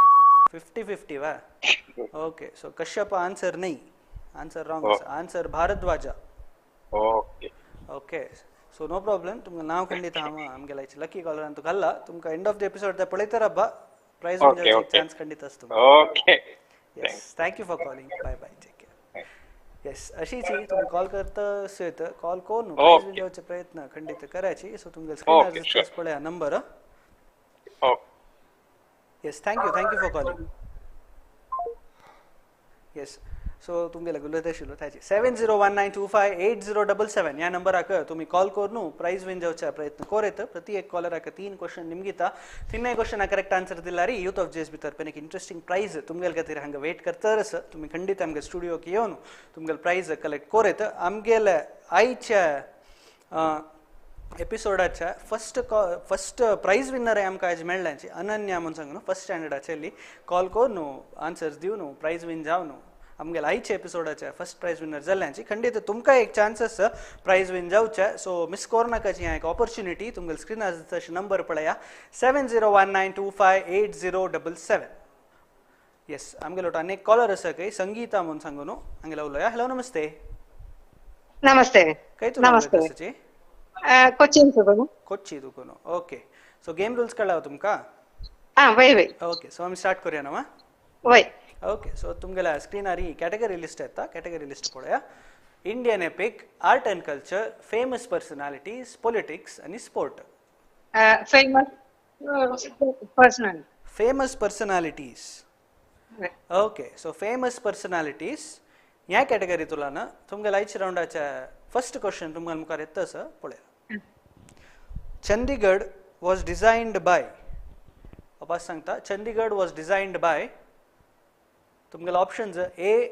50-50 वा? ओके, सो कश्यप आन्सर नाही, आन्सर रॉंग आसा. Answer Bharadwaja. Okay okay, so no problem. तुमकां नांव खंडीत हांव आमगेल्या लकी कॉलरान तुका घाल्ला. तुमकां एंड ऑफ the episode ते पळयतर बा प्रायज विन चान्स खंडीत आसा तुमकां. Okay, yes, thank you for calling. Bye bye, take care. Yes, अशीच तुम्ही कॉल करता येत कॉल करून प्रायज विन जावचे प्रयत्न खंडीत करायची. सो तुमगे स्क्रीनार पळया number. Yes, thank you, thank you for calling. Yes, so तुमगेले उलयत आशिल्लो ताची 7019258077 ह्या नंबराक तुमी कॉल करून प्रायज विन जावचा प्रयत्न कोर येत. प्रति एक कॉलराक 3 क्वेश्चन निमगिता. तिनय क्वेश्चनाक करेक्ट आन्सर दिल्यार यूथ ऑफ जेएसबी तर्फेन एक इंट्रस्टिंग प्रायज तुमगेले खातीर हांगा वेट करतरच. तुमी खंडीत आमगे स्टुडियोक येवन तुमगेले प्रायज कलेक्ट कोर येत. आमगेले आयच्या एपिसोडाच्या फर्स्ट प्रायज विनर आमकां आयज मेळ्ळ्यांची अनन्या म्हूण सांगून फर्स्ट स्टँडर्डाचेली. कॉल करून आन्सर्स दिवन प्रायज विन जावन आमगेले आयच्या एपिसोडाचे फर्स्ट प्रायज विनर जाल्ल्यांची खंडीत तुमकां एक चान्स प्रायज विन जावचे. सो मिस करू नाकाची एक ऑपॉर्च्युनिटी. तुमगेले स्क्रिनार तशें नंबर पळया 7019258077. येस, आमगेलो आनी एक कॉलर आसा खंय, संगीता म्हणून सांगू न्हू, हांगेलो उलोया. हॅलो, नमस्ते. नमस्ते. खंय तूं? नमस्ते. कोचीन तुकोन. कोच्ची तुकोन. ओके, सो गेम रुल्स कळ्ळा तुमकां? आं, वय वय. ओके, सो आमी स्टार्ट करूया न्हू? वय. ओके, सो तुमगेल्या स्क्रिनार ही कॅटेगरी लिस्ट येता, कॅटेगरी लिस्ट पळया. Indian epic, art and culture, famous personalities, politics आनी sport. Famous personal. Famous personalities. Okay, so famous personalities ह्या कॅटेगरी तुला ना तुमगेल्या आयच्या रावंडाच्या फर्स्ट क्वेश्चन तुमकां मुखार येता आसा, पळया. चंदीगड वॉज डिझायन्ड बाय, वापस सांगता, चंदीगड वॉज डिझायन्ड बाय, तुमगेले options A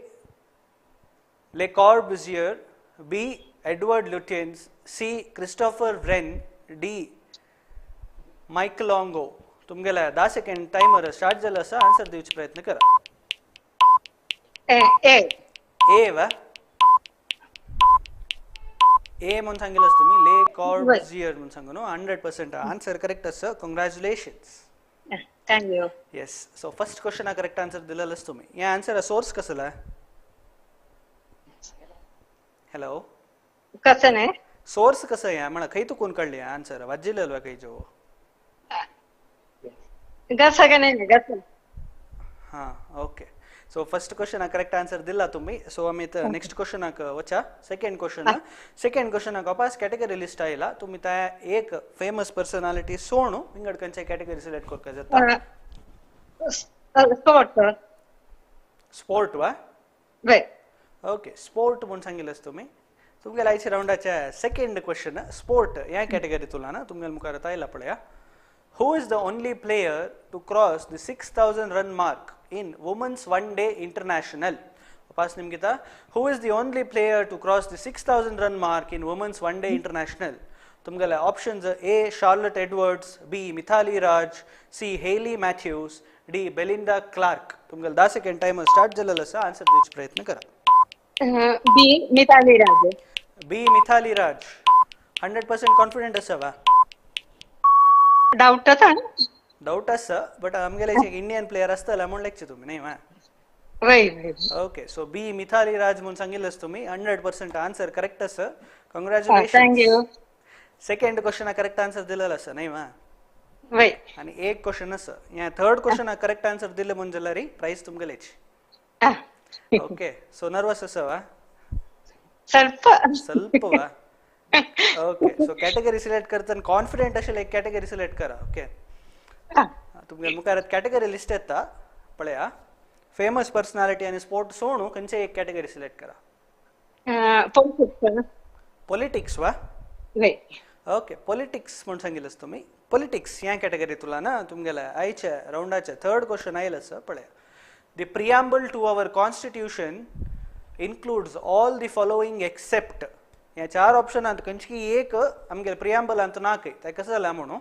Le Corbusier, B Edward Lutyens, C Christopher Wren, D Michelangelo. तुमगेले 10 second timer start जालो आसा, आन्सर दिवचो प्रयत्न करा. ए. ए वा ए म्हणून सांगितलंस तुम्ही, ले कॉर्बुझियर म्हणून सांगू न्हू. 100% आन्सर करेक्ट आसा. Congratulations. Thank you. Yes, so first question correct answer दिलेलंच तुम्ही. या आन्सर सोर्स कसला? हॅलो, कसं नाही सोर्स कसं आहे म्हणा, खंय तुकून काडली आन्सर वाजिल्लो खंय जो? गसा नाही गसा. हां, okay, so first question correct answer दिला तुम्ही. सो आमी नेक्स्ट क्वेश्चनाक वचा. सेकंड क्वेश्चन, सेकंड क्वेश्चनाक वापस कॅटेगरी लिस्ट आयला. तुम्ही त्या एक फेमस पर्सनालिटी सोडून विंगड खंयच्या कॅटेगरी सिलेक्ट करपाक जाता? स्पोर्ट. स्पोर्ट वा? वय. ओके, स्पोर्ट म्हणून सांगितलंस तुम्ही. तुमगेल्या आयच्या रावंडाच्या सेकंड क्वेश्चन स्पोर्ट ह्या कॅटेगरी तुला ना तुमगेल्या मुखार आयला, पळया. Who is the only player to cross the 6000 run mark in Women's One Day International? वापस निमगिता, who is the only player to cross the 6000 run mark in Women's One Day International? तुमगेले options A Charlotte Edwards, B Mithali Raj, C Hayley Matthews, D Belinda Clark. तुमगेले 10 second timer start जालेलो आसा, आन्सर दिवचो प्रयत्न करा. B Mithali Raj. B Mithali Raj. 100% confident आसा वा? डाऊट आसा. डाऊट आसा, बट आमगेले इंडियन प्लेयर आसतले म्हूण लेखचे तुम्ही न्ही वा? वय. Okay, so B Mithali Raj म्हणून सांगितलंस तुम्ही. 100% आन्सर करेक्ट आसा. Congratulation. Thank you. Second question correct answer दिलेलो आसा न्ही वा? वय. आणि एक क्वेश्चन आसा, ह्या थर्ड क्वेश्चन करेक्ट आन्सर दिले म्हणून जाल्यार प्राइस तुमगेलेच. ओके, सो नर्वस आसा वा? ಸ್ವಲ್ಪ. ಸ್ವಲ್ಪ वा? ओके, सो कॅटेगरी सिलेक्ट करताना कॉन्फिडंट असेल एक कॅटेगरी सिलेक्ट करा. ओके, तुमगे मुखार कॅटेगरी लिस्ट येता, पळया. फेमस पर्सनालिटी आणि स्पोर्ट सोडून खंयचे एक कॅटेगरी सिलेक्ट करा. पॉलिटिक्स. पॉलिटिक्स वा? वय. ओके, पॉलिटिक्स म्हणून सांगितलंस तुम्ही. पॉलिटिक्स ह्या कॅटेगरी तुला ना तुमगेल्या आयच्या रावंडाच्या थर्ड क्वेश्चन आयला आसा, पळया. The preamble to our constitution includes all the following except, ह्या 4 ऑप्शनांत खंयची एक आमगेले प्रियांबलांत ना खंय, तें कसं जालां म्हणून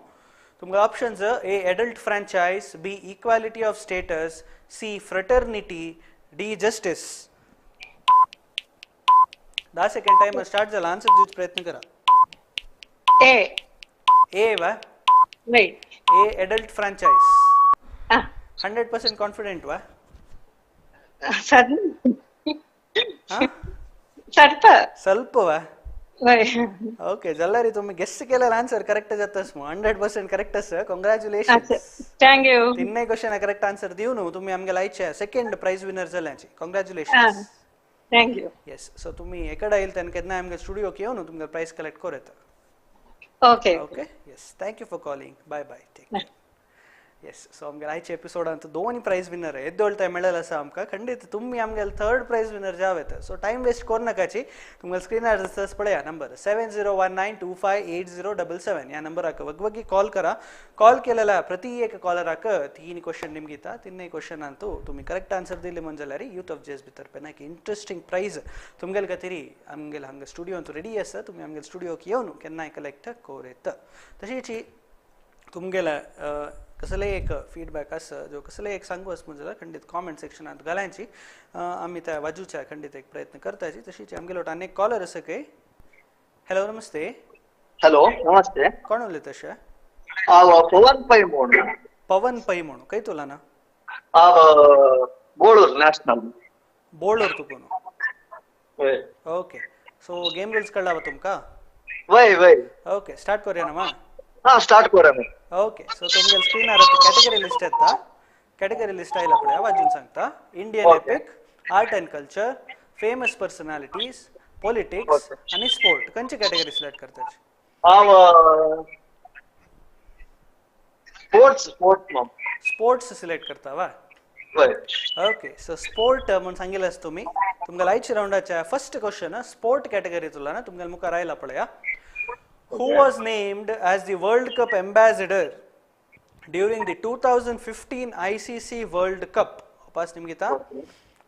तुमकां options A adult franchise, B equality of status, C fraternity, D justice. 10 second timer start जाला, आन्सर दिवचो प्रयत्न करा. ए. ए वा? वय. ए एडल्ट फ्रँचायज. 100% कॉन्फिडंट वा? ಸ್ವಲ್ಪ. ಸ್ವಲ್ಪ वा? वय. ओके, जाल्यार तुम्ही गेस केलेलं आन्सर करेक्ट जातस मग. 100% करेक्ट आसा. Congratulation. Thank you. तिन्ही क्वेश्चन करेक्ट आन्सर दिवन तुम्ही आमगेल्या आयच्या सेकंड प्राइज विनर जाल्याची. Congratulation. Thank you. Yes, so तुम्ही एकडे येईल तेन्ना केन्ना आमगे स्टुडियोक येवन तुमकां प्राइज कलेक्ट करूं येता. Okay. Okay, yes, thank you for calling. Bye bye, take care. Yes, so आमगेल्या आयच्या एपिसोडांत दोन प्राइज विनर येदोळताय मेळ्ळेलो आसा आमकां. खंडीत तुमी आमगेले थर्ड प्राइज विनर जावं येता. सो टायम वेस्ट करूं नाकाची. तुमगेले स्क्रिनार आसा पळया नंबर 7019258077 ह्या नंबराक वगवगी कॉल करा. कॉल केलेल्या प्रति एक कॉलराक 3 क्वेश्चन निमगिता. 3 क्वेश्चनांतू तुमी करेक्ट आन्सर दिले म्हण जाल्यार यूथ ऑफ जेएसबी तर्फेन एक इंट्रस्टिंग प्राइज तुमगेले खातीर आमगेले हांगा स्टुडियोंत रेडी आसा. तुमी आमगेले स्टुडियोक येवन केन्नाय कलेक्ट करूं येता. तशीच तुमगेले कसलेय एक फीडबॅक आसा जो कसलेय एक सांगू आसा जाल्यार खंडीत कॉमेंट सेक्शनात घालायची, आमी त्या वाजूच्या खंडीत एक प्रयत्न करताची. तशीच आमगेलो आनी एक कॉलर आसा काय. हॅलो नमस्ते. हॅलो नमस्ते. कोण उलयता अशें? हांव पवन पै म्हणून. पवन पै म्हणून खंय तुला ना? हांव बोळूर नॅशनल. बोळूर तुकून. ओके सो गेम रुल्स कळ्ळा तुमका? वय वय. ओके स्टार्ट करूया ना मा? हां स्टार्ट करूया. ओके सो तुमगे स्क्रीनार कॅटेगरी लिस्ट येता, कॅटेगरी लिस्ट आयला पळय वाजून सांगता. Indian epic, art and culture, famous personalities, politics आनी स्पोर्ट. खंयची कॅटेगरी सिलेक्ट करताची? हांव स्पोर्ट्स. स्पोर्ट्स सिलेक्ट करता वा? ओके सो स्पोर्ट म्हूण सांगिल्लें आसा तुमी. तुमकां आयच्या रावंडाच्या फर्स्ट क्वेश्चन स्पोर्ट कॅटेगरी तुला ना तुमकां मुखार आयला पळया. Who was named as the World Cup ambassador during the 2015 ICC World Cup? वापस निमगिता.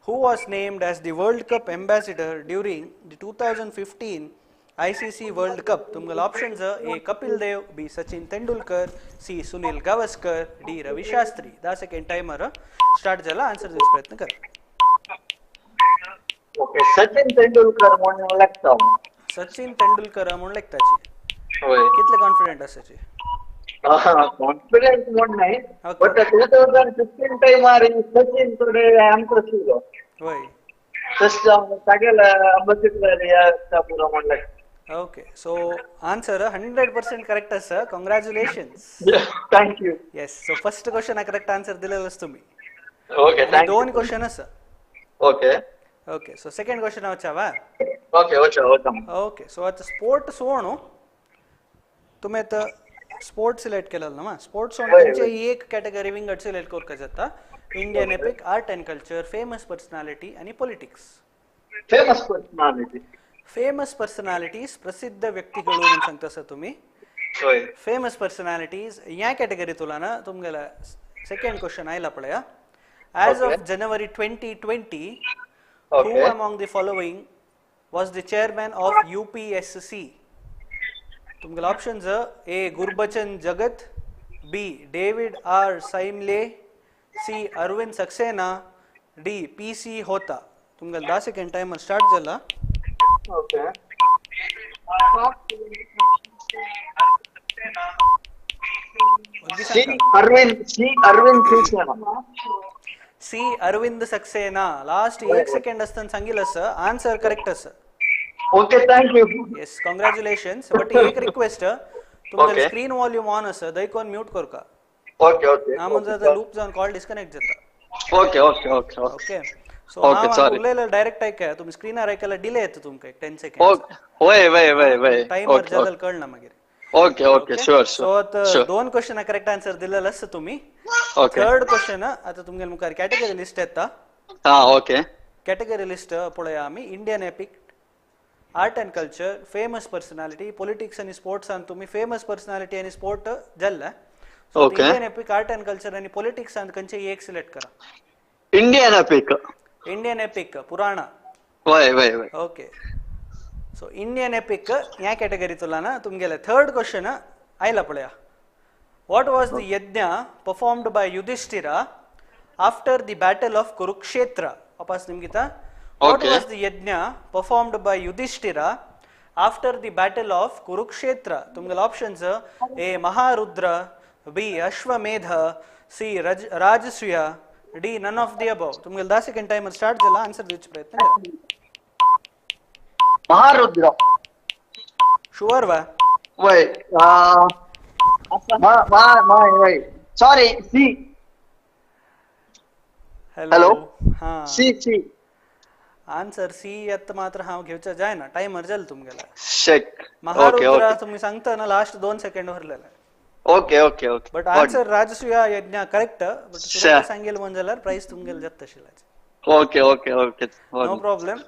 Who was named as the World Cup ambassador during the 2015 ICC World Cup? तुमकां options A Kapil Dev, B Sachin Tendulkar, C Sunil Gavaskar, D Ravi Shastri. 10 second timer start जाला, answer दिवचो प्रयत्न कर. ओके सचिन तेंडुलकर म्हणून लागता. सचिन तेंडुलकर म्हणून लागताची. कितले कॉन्फिडंट आसाची? कॉन्फिडंट म्हण नाही, बट 2015 टायमार सचिन थोडे आमकां आशिल्लो. वय तशें तागेले अंबेसिडर पुरो म्हण लागता. ओके सो आन्सर 100% करेक्ट आसा. Congratulations. Thank you. Yes so first question correct answer दिलेलो तुम्ही. Okay thank you. दोन क्वेश्चन आसा. Okay okay so second question वचा वा? ओके वचा वचा. ओके सो आता स्पोर्ट सोडून तुम्ही आता स्पोर्ट सिलेक्ट केलेलं ना? स्पोर्ट्स सोडून तुमचे एक कॅटेगरी विंगड सिलेक्ट करूंक जाता. Indian epic, art and culture, famous personality आनी politics. Famous personality. Famous personalities प्रसिद्ध व्यक्तिಗಳು म्हणून सांगता सर तुम्ही. फेमस पर्सनॅलिटीज ह्या कॅटेगरी तुला ना तुमगेला सेकंड क्वेश्चन आयला पळया. As of January 2020 who among the following was the chairman of UPSC? तुमगेले options A Gurbachan Jagat, B David R Saimele, C Arvind Saxena, D PC Hota. तुमगेले 10 second timer start जाला. Okay C Arvind, C Arvind Saxena. C Arvind Saxena. Last 1 second असताना सांगितलं sir. Answer correct sir. Okay thank you. Yes congratulations. But एक रिक्वेस्ट, तुमचं स्क्रीन वॉल्यूम ऑन आसा दयकोन म्यूट करका. Okay okay. ना म्हणजे आता लूप जावन कॉल डिस्कनेक्ट जाता. Okay okay okay okay so हांव उलयलें डायरेक्ट आयकया, तुमी स्क्रीनार आयकल्यार डिले येता तुमकां एक 10 सेकंड. ओके वय वय वय वय. टायमर जाल्यार कळना मागीर. Okay okay sure sure. So आता दोन क्वेश्चन करेक्ट आन्सर दिलेलं आसा तुम्ही. ओके थर्ड क्वेश्चन आता तुमगे मुखार कॅटेगरी लिस्ट येता. हां ओके कॅटेगरी लिस्ट पळया आमी. Indian epic, art and culture, famous personality, politics आनी स्पोर्ट्स. आनी तुमी फेमस पर्सनॅलिटी आनी स्पोर्ट जाल्ले. So Indian epic, art and culture आनी पॉलिटिक्स आनी खंयचे एक सिलेक्ट करा. Indian epic. Indian epic पुराणा. वय वय वय. ओके सो इंडियन एपिक ह्या कॅटेगरी तुला ना तुमगेले थर्ड क्वेश्चन आयला पळया. What was the yajna performed by Yudhishthira after the battle of Kurukshetra? वापस निमगिता. What was the yajna performed by Yudhishthira after the battle of Kurukshetra? तुमगेले options A Maharudra, B Ashwamedha, C Rajasuya, D none of the above. तुमगेले 10 second timer start जाला, answer दिवचो प्रयत्न करा. महारुद्र. शुअर वा? वय मा मा वय सॉरी सी. हॅलो हां सी सी आन्सर सी आता मात्र हांव घेवचा जायना, टायमर जालो तुमगेला. शेक. महारुद्र तुम्ही सांगता ना लास्ट 2 सेकंड उरलेले. Okay okay okay. But answer Rajasuya yajna correct, but सांगेल म्हण जाल्यार प्राइस तुमगेले जाता आशिल्लें. Okay okay okay no problem.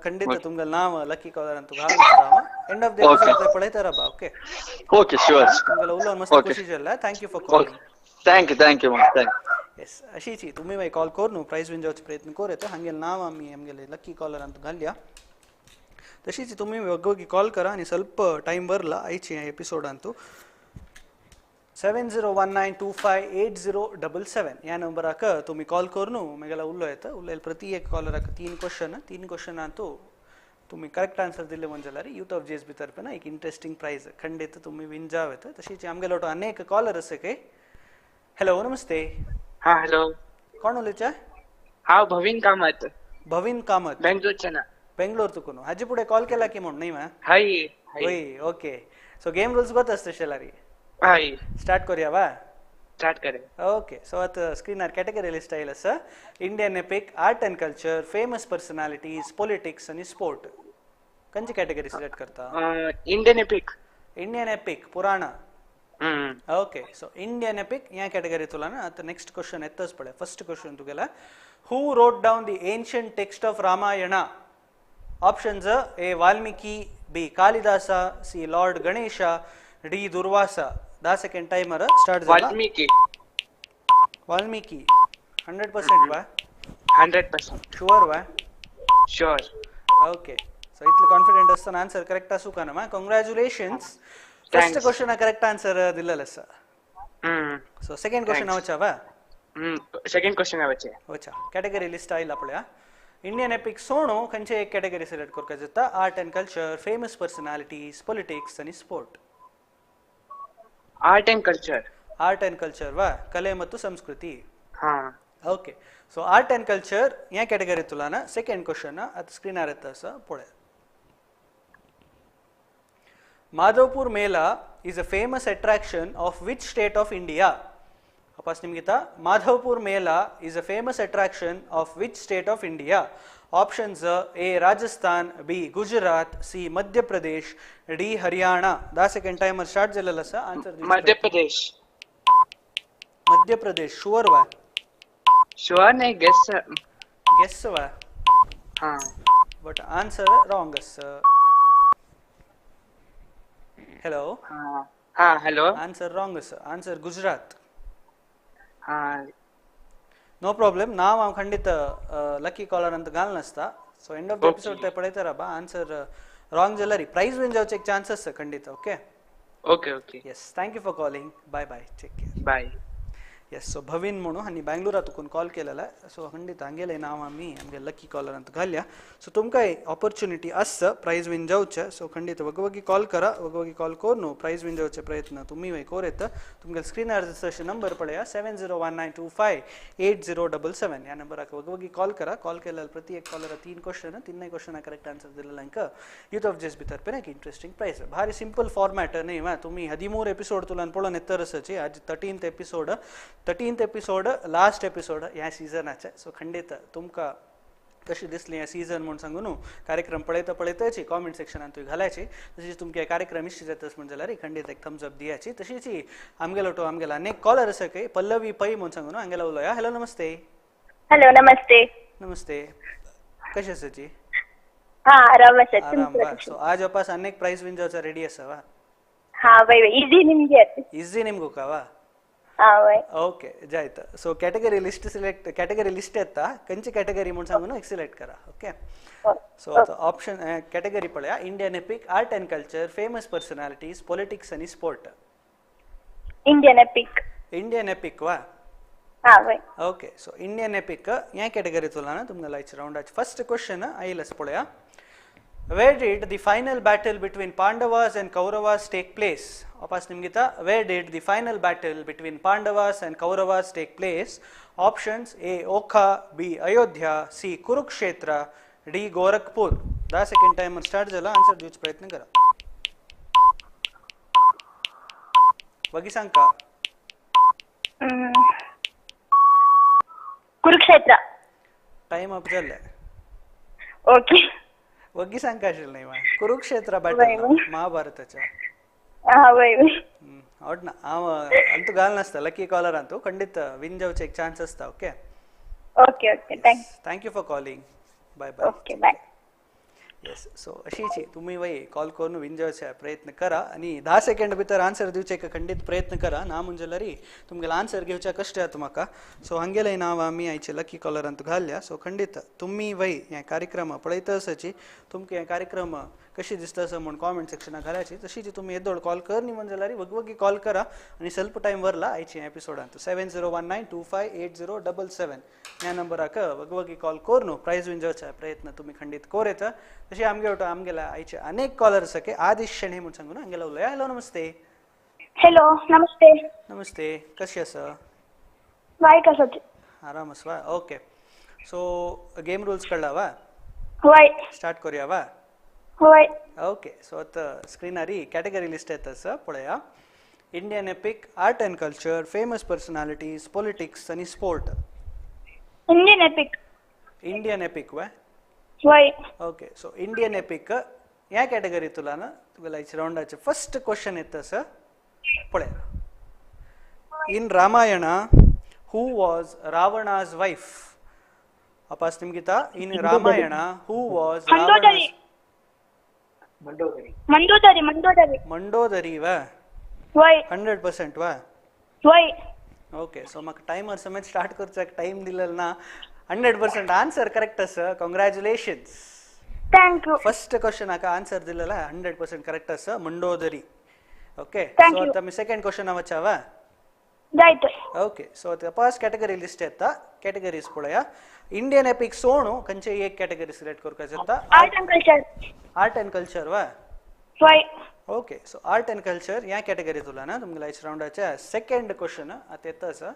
खंडित तुमगेले नांव लकी कॉलर अंत घालता एंड ऑफ the episode पळयता राबा. Okay okay sure. तुमगेले उलोवन मस्त खुशी जाल्ला. Thank you for calling. Thank you thank you thank you. Yes अशीची तुम्ही मागीर कॉल करून प्रायज विन जावचो प्रयत्न करूं येता. हांगेले नांव आमी आमगेले लकी कॉलर अंत घालया. तशीच तुम्ही वेगवेगळी कॉल करा आनी ಸ್ವಲ್ಪ टायम वरला आयची एपिसोडांतू. 7019258077 ह्या नंबराक तुम्ही कॉल करून मेगेला उलो येता. उलयल प्रति एक कॉलराक 3 क्वेश्चन, 3 क्वेश्चनांतू तुम्ही करेक्ट आन्सर दिले म्हणजे जाल्यार यूथ ऑफ जीएसबी तर्फेन एक इंट्रस्टिंग प्रायज खंडित तुम्ही विन जाव येता. तशीच आमगेलो अनेक कॉलर आसा काय. हॅलो नमस्ते. हा हॅलो, कोण उलयता? हांव भवीन कामत. भवीन कामत बेंगलोरच्यान. बेंगलोर तुकून हाजे फुडें कॉल केला की म्हूण न्ही मा? हय हय. ओके, सो गेम रुल्स गोत आसता शेलारी. हय, स्टार्ट करूया वा? स्टार्ट करे. ओके, सो आतां स्क्रीनार कॅटेगरी लिस्ट आयला आसा. Indian epic, art and culture, famous personalities, politics आनी स्पोर्ट. खंयची कॅटेगरी सिलेक्ट करता? Indian epic. Indian epic, Purana. Okay, so Indian epic ह्या कॅटेगरी तुला ना. आतां नेक्स्ट क्वेश्चन येतच पळय. फर्स्ट क्वेश्चन तुगेला, who wrote down the ancient text of Ramayana? Options A Valmiki, B Kalidasa, C lord Ganesha, D Durvasa. 10 second timer start जाला. वाल्मीकि. वाल्मीकि 100% वा? 100%. शुअर वा? शुअर. ओके, सो इतले कॉन्फिडंट आसतना आन्सर करेक्ट आसूं का ना मा? Congratulations, first question correct answer दिलेलं आसा. सो सेकंड क्वेश्चन वचा वा? सेकंड क्वेश्चन वचे. वचा. कॅटेगरी लिस्ट आयला पळया. इंडियन एपिक सोणू खंयचे एक कॅटेगरी सिलेक्ट करपाक जाता? Art and culture, famous personalities, politics आनी sport. Art and culture. Art and culture वा, कले ಮತ್ತು संस्कृती. हा. Okay, so art and culture ह्या कॅटेगरी तुला ना सेकंड क्वेश्चन आतां स्क्रीनार येता आसा पळय. Madhavpur Mela is a famous attraction of which state of India? वापस निमगिता, Madhavpur Mela is a famous attraction of which state of India? Options A Rajasthan, B Gujarat, C Madhya Pradesh, D Haryana. 10 second timer start जालेलो आसा. Answer Madhya Pradesh. Madhya Pradesh sure वा? शुअर नाही, गेस. गेस वा? हा, बट आन्सर रॉंग आसा. हॅलो. हा हॅलो. आन्सर रॉंग आसा. आन्सर गुजरात. हा, नो प्रॉब्लेम. नाव हांव खंडीत लकी कॉलर अंत घाल नासता. So end of the episode ते पळयता राबा. आन्सर रॉंग जाल्यार प्रायज विन जावचे एक चान्स आसा खंडीत. Okay okay okay. Yes, thank you for calling. Bye bye, take care. Bye. Yes, so Bhavin म्हणून आनी बँगलोरा तुकून कॉल केलेला. सो खंडीत हांगेलें नांव आमी आमगे लकी कॉलर अंत घालया. सो तुमकां ऑपॉर्च्युनिटी आसा प्रायज विन जावचें. सो खंडीत वगवगी कॉल करा, वगवगी कॉल करून प्रायज विन जावचे प्रयत्न तुमी कोर येता. तुमगे स्क्रीनार अशें नंबर पळया, 7019258077 ह्या नंबराक वगवगी कॉल करा. कॉल केल्यार प्रति एक कॉलर 3 क्वेश्चन, 3 क्वेश्चना करेक्ट आन्सर दिलेल्यांक यूथ ऑफ जीएसबी तर्फेन एक इंट्रस्टिंग प्रायज. भारी सिंपल फॉर्मॅट न्ही वा? तुमी 13 एपिसोड तुलान पळोवन येतर आसाची. आज 13th episode, 13th episode last episode ह्या सिजनाचे. सो खंडीत तुमकां कशी दिसली ह्या सीजन म्हूण सांगू न्हू. कार्यक्रम पळयता पळयताची कॉमेंट सेक्शनान तुवें घालायची. तशीच तुमकां कार्यक्रम इश्ट जाता म्हूण जाल्यार खंडीत एक थम्स अप दियाची. तशीच आमगेलो तो आमगेलो अनेक कॉलर आसा काय, पल्लवी पै म्हूण सांगू न्हू, हांगेलो उलोया. हॅलो नमस्ते. हॅलो नमस्ते. नमस्ते, कशें आसाची? हा आराम आसा. आराम वा. सो आज वापस अनेक प्रायज विन जावचा रेडी आसा वा? हा वय वय, इजी निमगे. इजी निमगो का वा? हा वय. ओके जायत. So category list select, category list येता खंयची कॅटेगरी म्हूण सांगून एक सिलेक्ट करा. ओके, सो आतां ऑप्शन कॅटेगरी पळया. Indian epic, art and culture, famous personalities, politics आनी sport. Indian epic. Indian epic वा? हा वय. ओके, सो इंडियन एपिक ह्या कॅटेगरी तुला ना तुमकां लायचे रावंडाचे फर्स्ट क्वेश्चन आयलाच पळया. Where did the final battle between Pandavas and Kauravas take place? वापस निमगिता, where did the final battle between Pandavas and Kauravas take place? Options A Okha, B Ayodhya, C Kurukshetra, D Gorakhpur. 10 second timer start जाला. आन्सर दिवचो प्रयत्न करा. वगी सांगका. कुरुक्षेत्र. टाइम अप जाल्ले. ओके, वग्गी सांगका आशिल्लें न्ही मा? कुरुक्षेत्र बॅटल महाभारताच्या. हा वय वय. आवडना हांव अंतू घाल नासता लकी कॉलर अंतू खंडीत विन जावचे एक चान्स आसता. Okay okay okay, thank thank you for calling. Bye bye. Okay bye. Yes, so अशीची तुम्ही वय कॉल करून विन जावचे प्रयत्न करा आनी 10 सेकंड भितर आन्सर दिवचे खंडीत प्रयत्न करा. ना म्हणजे जाल्यार तुमगेलो आन्सर घेवच्या कश्ट जाता म्हाका. सो हांगेलें नांव आमी आयचे लकी कॉलरांत घालया. सो खंडीत तुमी वय हे कार्यक्रम पळयता आसाची, तुमकां हे कार्यक्रम कशी दिसता असं म्हणून कॉमेंट सेक्शनाक घालायची. तशी ती तुम्ही येदोळ कॉल कर न्ही म्हण जाल्यार वगवगी कॉल करा आनी स्वल्प टायम वरला आयचे एपिसोडांत 7019258077 ह्या नंबराक वगवगी कॉल करून प्रायज विन जावचा प्रयत्न तुम्ही खंडीत कोर येता. तशी आमगे वटो आमगेला आयचे अनेक कॉलर सके आदिश शेणे म्हूण सांगून हांगेला उलया. हॅलो नमस्ते. हॅलो नमस्ते. नमस्ते, कशी आसा? वायट आसा. आराम आसा. ओके, सो गेम रुल्स कळ्ळा वा? वय. स्टार्ट करूया वा? वय. ओके, सो आता स्क्रीनारी कॅटेगरी लिस्ट येता आसा पळया. Indian epic, art and culture, famous personalities, politics आनी sport. Indian epic. Indian epic वा? वय. ओके, सो इंडियन एपिक ह्या कॅटेगरी तुला ना तुगेल्या राउंडाचे फर्स्ट क्वेश्चन येता आसा पळया. In Ramayana who was Ravana's wife? अपास निमगिता. In Ramayana who was Mandodari. Mandodari. Mandodari. Mandodari वा? वय. 100% वा? वय. ओके, सो म्हाका टायमर समेत स्टार्ट करचाक टायम दिलेलो ना. 100% आन्सर करेक्ट आसा. Congratulations. Thank you. First क्वेश्चनाक आन्सर दिलेला 100% करेक्ट आसा, मंडोदरी. ओके, सो आता मी सेकंड क्वेश्चन वचावा? जायत. ओके, सो आता फर्स्ट कॅटेगरी लिस्ट येता. कॅटेगरीज पळया. इंडियन एपिक सोणू खंयचे एक कॅटेगरी सिलेक्ट करपाक जाता? Art and culture. Art and culture वा? वय. Okay, so art and culture ह्या कॅटेगरी तुला ना तुमगेल्या आयच्या राउंडाचे सेकंड क्वेश्चन आता येता आसा.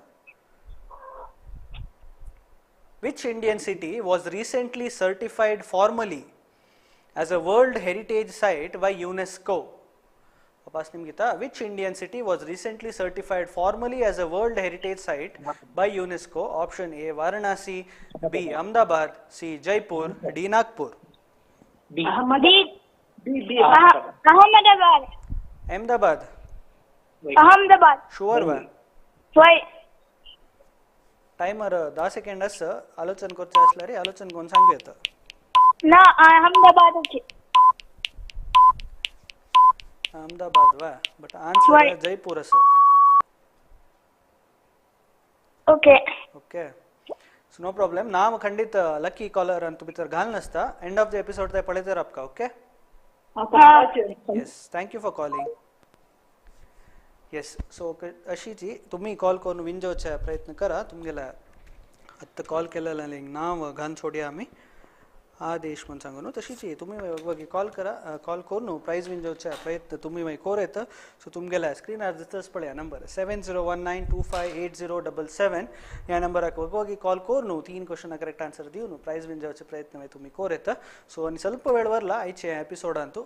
Which Indian city was recently certified formally as a World Heritage Site by UNESCO? अपास निमगिता. Which Indian city was recently certified formally as a World Heritage Site by UNESCO? Option A Varanasi, B Ahmedabad, C Jaipur, D Nagpur. B. B. Ahmedabad. Ahmedabad. Ahmedabad. Sure वा? वय. टायमर 10 सेकंड आसा. आलोचन करचें आसल्यार आलोचन करून सांगू येता. ना, अहमदाबाद. अहमदाबाद वा? बट आन्सर जयपूर आसा. Okay. Okay, so no problem. नाव खंडित लकी कॉलर अंतु भितर घाल नासता. एंड ऑफ the episode ते पळयतर आपका. Okay, yes, thank you for calling. Yes, so अशीची तुम्ही कॉल करून विन जावचा प्रयत्न करा. तुमगेला आत्ता कॉल केलेला नाव घान सोडया आमी आदेश म्हण सांगू न्हू. तशीच तुम्ही वगी कॉल करा, कॉल करून प्रायज विन जावचा प्रयत्न तुम्ही मागीर कोर येता. सो तुमगेल्या स्क्रीनार दिसतच पळया नंबर 7019258077 ह्या नंबराक वगी कॉल करून 3 क्वेश्चना करेक्ट आन्सर दिवन प्रायज विन जावचे प्रयत्न मागीर तुम्ही कोर येता. सो आनी ಸ್ವಲ್ಪ वेळ वरला आयचे एपिसोडांतू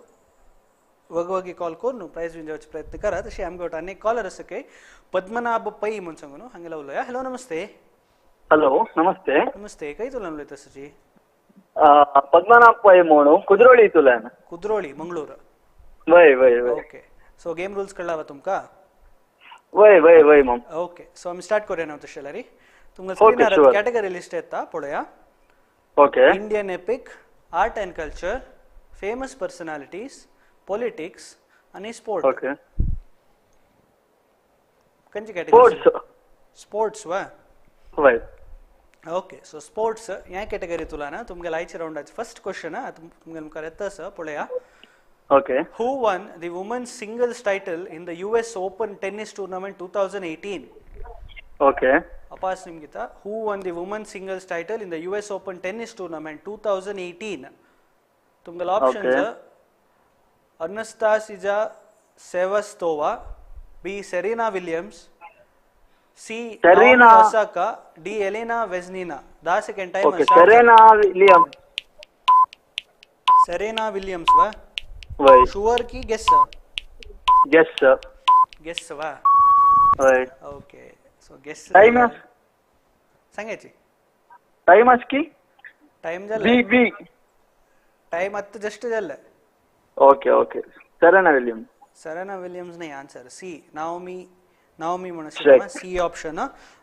वगवगी कॉल करून प्रायज विन जावचे प्रयत्न करा. तशें आमगे वटा आनी कॉलर आसा काय पद्मनाभ पै म्हूण सांगू न्हू हांगेला उलया. हॅलो नमस्ते. हॅलो नमस्ते. नमस्ते, खंय तुला उलयता सजी? पद्मनाभ पै म्हणू, कुद्रोळी तुल्यान. कुद्रोळी, मंगळूर. वय वय वय. ओके, सो गेम रूल्स कळ्ळा वा तुमका? वय वय वय मम. ओके, सो आमी स्टार्ट करूया न्हू तशें जाल्यार. तुमकां स्क्रीनार कॅटेगरी लिस्ट येता पळया. Okay. Indian epic, art and culture, famous personalities, politics आनी स्पोर्ट. ओके, खंयची कॅटेगरी? स्पोर्ट्स वा? वय. ओके, सो स्पोर्ट्स ह्या कॅटेगरी तुला ना तुमगेल्या आयच्या राउंडाचे फर्स्ट क्वेश्चन तुमगेल्या मुखार येता आसा पळया. Okay. Who won the women's singles title in the US Open tennis tournament 2018? Okay. अपास निमगिता. Who won the women's singles title in the US Open tennis tournament 2018? तुमगेले options Anastasia Sevastova, B Serena Williams, C Naomi Osaka, D Elena Vesnina. 10 second time. Okay, Serena Williams. Serena Williams वा? वय. शुअर की गेस? गेस. गेस वा? वय. ओके, सो गेस टाइम सांगायची. टाइम आस की टाइम झाला. बी बी टाइम आता जस्ट झाला. Okay okay, Serena Williams. Serena Williams नाही आन्सर. सी नाओमी, नाओमी म्हणून C option,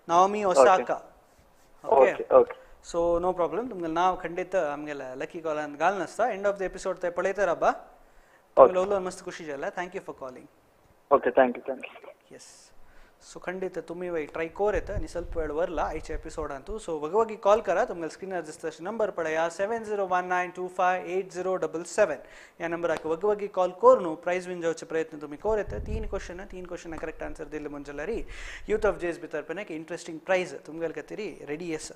Naomi Osaka. Okay okay, so no problem. तुमगेलें नाव खंडित आमगेल्या लकी कॉलान घाल नासता. एंड ऑफ the episode ते पळयतर आबा. तुमगेलो उलोवन मस्त खुशी जाला. Thank you for calling. Okay, thank you. Thank you. Yes, so खंडीत तुमी वय ट्राय कोर येता आनी ಸ್ವಲ್ಪ वेळ वरला आयच्या एपिसोडांतू. सो वगवगी कॉल करा, तुमगे स्क्रीनार दिसता अशें नंबर पळया 7019258077 ह्या नंबराक वगवगी कॉल करून प्रायज विन जावचे प्रयत्न तुमी कोर येता. तीन क्वेश्चन करेक्ट आन्सर दिले म्हण जाल्यार यूथ ऑफ जेएसबी तर्फेन एक इंट्रस्टिंग प्रायज तुमगेले खातीर रेडी आसा.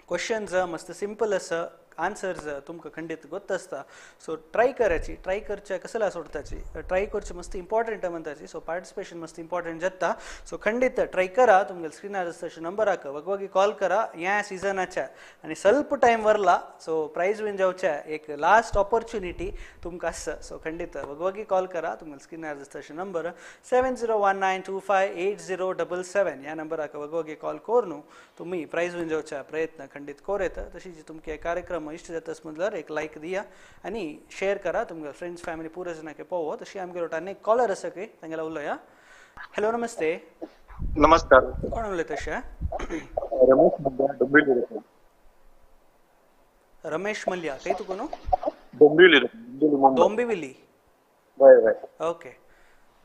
क्वेश्चन्स मस्त सिंपल आसा, आन्सर्स तुमकां खंडीत गोत्त आसता. सो ट्राय करायची, ट्राय करच्या कसला सोडताची, ट्राय करचे मस्त इम्पॉर्टंट म्हणताची. सो पार्टिसिपेशन मस्त इम्पॉर्टंट जाता. सो खंडीत ट्राय करा, तुमगे स्क्रीनार आसता अशें नंबराक वगवगी कॉल करा ह्या सिजनाच्या आनी ಸ್ವಲ್ಪ टायम वरला. सो प्रायज विन जावच्या एक लास्ट ऑपॉर्च्युनिटी तुमकां आसा. सो खंडीत वगवगी कॉल करा, तुमगे स्क्रीनार आसता अशें नंबर 7019258077 ह्या नंबराक वगवगी कॉल करून तुमी प्रायज विन जावच्या प्रयत्न खंडीत कोर येता. तशीच तुमके कार्यक्रम इष्ट जाता म्हणल्यार एक लायक दिया आनी शेअर करा तुमगे फ्रेंड्स फॅमिली पुरो जणांक पोवो. तशी आमगेलो अनेक कॉलर आसा की तांगेला उलोया. हॅलो नमस्ते. नमस्कार. कोण उलयता अशें? रमेश मल्ल्या, डोंबिवली. रमेश मल्ल्या, खंय तुका न्हू? डोंबिवली. डोंबिवली. वय वय. ओके.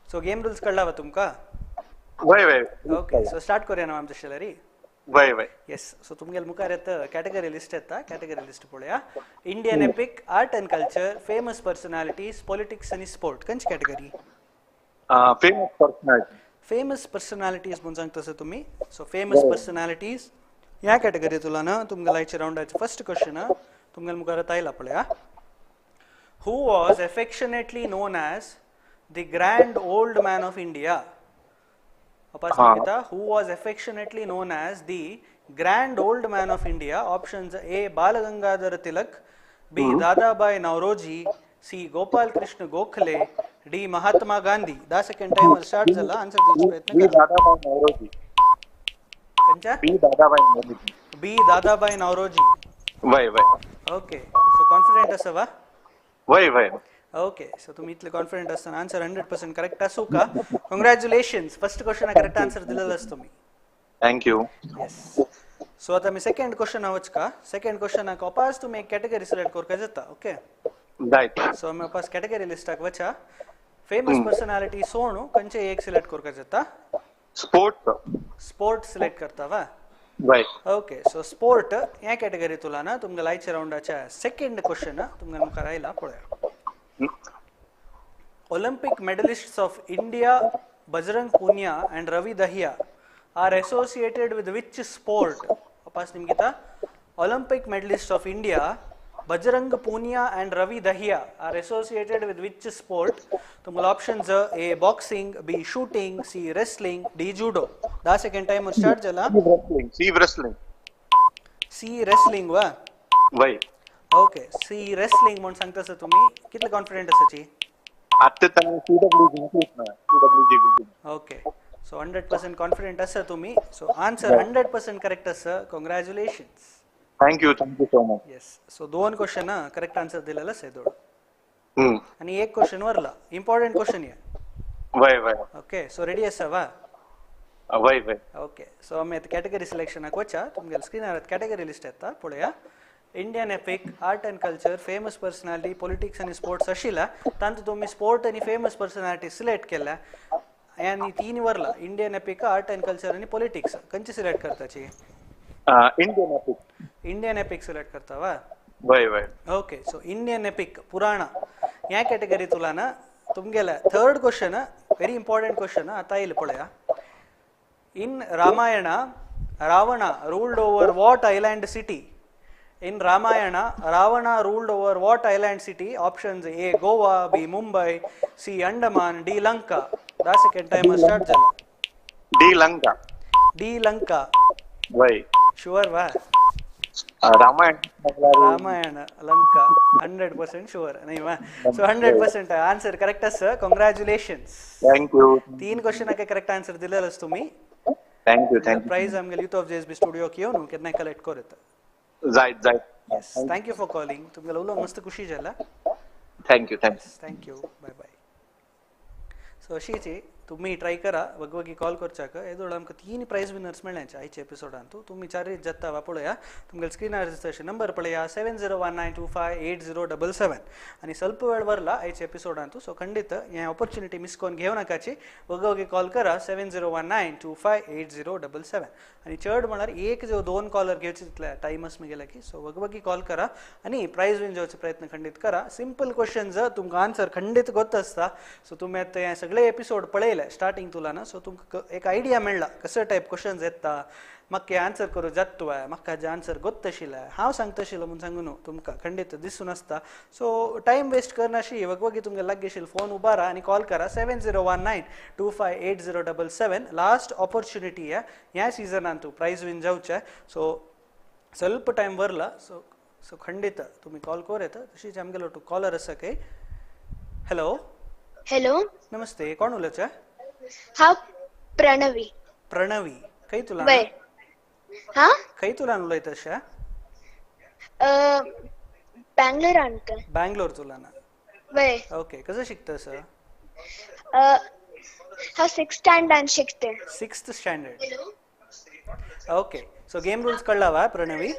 सो गेम रुल्स कळ्ळा वा तुमकां? वय वय. ओके. सो स्टार्ट करूया न्हू आमचे शेलरी? वय वय. येस. सो तुमगेले मुखार येता कॅटेगरी लिस्ट येता, कॅटेगरी लिस्ट पळोवया. Indian epic, art and culture, famous personalities, politics आनी स्पोर्ट. खंयची category? Famous personality. Famous personalities म्हूण सांगता आसा तुमी. सो फेमस पर्सनॅलिटीज ह्या कॅटेगरींतलो ना तुमगेल्या आयच्या रावंडाचें फर्स्ट क्वेश्चन तुमगेले मुखार आतां आयला पळया. Who was affectionately known as the grand old man of India? Who was affectionately known as the grand old man of India? Options A. Balagangadhar Tilak, B. Dadabhai Naoroji, C. Gopal Krishna Gokhale, D. Mahatma Gandhi. The second time start जाला, answer दिवचो प्रयत्न B. करा. Dadabhai Naoroji. खंयच्या? B. Dadabhai Naoroji. B. Dadabhai Naoroji. वय वय. Okay. So confident आसा वा? वय वय. ओके. सो तुम्ही इतले कॉन्फिडंट असताना आन्सर 100% करेक्ट आसू का? Congratulations, first question correct answer दिलेलाच तुम्ही. Thank you. Yes. सो आता मी सेकंड क्वेश्चन वच का? सेकंड क्वेश्चन वापस तुम्ही एक कॅटेगरी सिलेक्ट करका जाता. ओके. राइट. सो आमी वापस कॅटेगरी लिस्टाक वचा. फेमस पर्सनॅलिटी सोणू खंयचे एक सिलेक्ट करका जाता? स्पोर्ट्स. स्पोर्ट सिलेक्ट करता वा? राइट. ओके. सो स्पोर्ट ह्या कॅटेगरी तुला ना तुमगे आयच्या रावंडाच्या सेकंड क्वेश्चन तुमगे मुखार आयला पळया. Olympic medalists of India, Bajrang Punia and Ravi Dahiya are associated with which sport? वापस निमगिता. Olympic medalists of India, Bajrang Punia and Ravi Dahiya are associated with which sport? तुम्हाला options A. Boxing, B. Shooting, C. Wrestling, D. Judo. The second time start जाला. C. Wrestling. C. Wrestling वा? वय. ओके. सी रेसलिंग म्हूण सांगता आसा तुमी, कितले कॉन्फिडंट आसाची? आत्ता CWG. Okay. सो 100% कॉन्फिडंट आसा तुमी. सो आन्सर 100% करेक्ट आसा. Congratulations. Thank you, thank you so much. Yes. So दोन क्वेश्चन करेक्ट आन्सर दिलेला आसा दोड आनी एक क्वेश्चन वरला. इम्पॉर्टंट क्वेश्चन हे. वय वय. ओके. सो रेडी आसा वा? वय वय. ओके. सो आमी आतां कॅटेगरी सिलेक्शनाक वचा. तुमगेले स्क्रीनार कॅटेगरी लिस्ट येता पळोवया. Indian epic, art and culture, famous personality, politics आनी स्पोर्ट्स आशिल्ला. तातूंत तुमी स्पोर्ट आनी फेमस पर्सनॅलिटी सिलेक्ट केल्या आनी तीन वरला. Indian epic, art and culture आनी पॉलिटिक्स. खंयची सिलेक्ट करताची? Indian epic. Indian epic select करता वा? वय वय. Okay. So Indian epic Purana ह्या कॅटेगरी तुला ना तुमगेल्या third question very important question आतां येयलें पळया. In Ramayana, Ravana ruled over what island city? In Ramayana, Ravana ruled over what island city? Options A. Goa, B. Mumbai, C. Andaman, D. Lanka. The second time start जाला. D. Lanka. D. Lanka. वय. Sure वा? Ramayana. Ramayana, Lanka, 100% sure. नाही वा? सो 100% आन्सर करेक्ट आसा. Congratulations. Thank you. तीन क्वेश्चनाक करेक्ट आन्सर दिलेलाच तुम्ही. Thank you, thank you. Prize आमगे यूथ ऑफ जेएसबी स्टुडियोक येवन केन्नाय कलेक्ट करता. जायत जायत. Yes. Thank you for calling. तुमगेलो उलोवंक मस्त खुशी जाला. Thank you, thank you. Thank you. Bye bye. So अशीच तुम्ही ट्राय करा वगवगी कॉल करच्याक. येदोळ आमकां 3 प्रायज विनर्स मेळ्ळ्यांचे आयच्या एपिसोडांतू. तुमी चारीत जाता वा पळया तुमगे स्क्रिनार दिसता अशें नंबर पळया 7019258077 आनी ಸ್ವಲ್ಪ वेळ वरला आयच्या एपिसोडांतू. सो खंडीत हें ऑपॉर्च्युनिटी मिस करून घेवं नाकाची. वगवगी कॉल करा 7019258077. आनी चड म्हळ्यार एक जो 2 कॉलर घेवचे तितले टायमच गेला की. सो वगवगी कॉल करा आनी प्रायज विन जावचो प्रयत्न खंडीत करा. सिंपल क्वेश्चन तुमकां आन्सर खंडीत गोत आसता. सो तुमी आतां हें सगळे एपिसोड पळयले स्टार्टिंग तुला, सो तुमकां एक आयडिया मेळ्ळा कसो टायप क्वेश्चन्स येता, म्हाका आन्सर करूं जाता वय, म्हाका हाजें आन्सर गोत्त आशिल्लें हांव सांगता आशिल्लो म्हूण सांगू न्हू तुमकां खंडीत दिसून आसता. सो टायम वेस्ट करनाशी वगवगी तुमगे लागीं आशिल्लो फोन उबारा आनी कॉल करा 7019258077. लास्ट ऑपॉर्च्युनिटी ह्या सिजनान तूं प्रायज विन जावचें. सो ಸ್ವಲ್ಪ टायम वरला. सो सो खंडीत तुमी कॉल कर येता. तशीच आमगेलो टू कॉलर आसा काय. हॅलो. हॅलो. नमस्ते, कोण उलयता? हांव प्रणवी. प्रणवी, खंय तुला? हा, खंय तुला उलयता अशें? बँगलोरान. बँगलोर तुला ना? वय. ओके, कसं शिकता सर? हांव 6th स्टँडर्डान शिकते. 6th standard. Okay, so game rules कळला वा प्रणवी?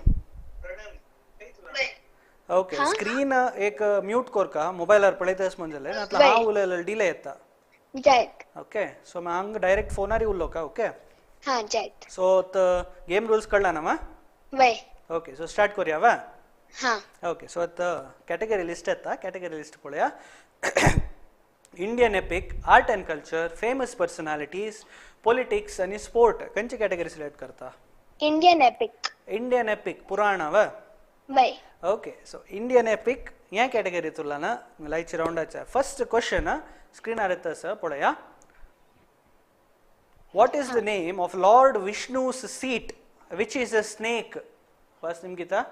ओके, स्क्रीन एक म्यूट कोरका मोबायलार पळयता म्हण जालें नातल्यार हांव उलयल्यार डिले येता. जायत. ओके, सो मागीर हांगा डायरेक्ट फोनार उरलो का? ओके, हां जायत. सो गेम रूल्स कळला ना मा? वय. ओके, सो स्टार्ट करूया वा? हां. ओके, सो आतां कॅटेगरी लिस्ट येता. कॅटेगरी लिस्ट पळया. Indian epic, art and culture, famous personalities, politics आनी स्पोर्ट. खंयची कॅटेगरी सिलेक्ट करता? Indian epic. Indian epic पुराण वा? वय. ओके, सो इंडियन एपिक ह्या कॅटेगरी तुला ना लायची रावंडाच्या फर्स्ट क्वेश्चन स्क्रिनार येता आसा पळया. What is the name of Lord Vishnu's seat which is a snake? First निमगिता.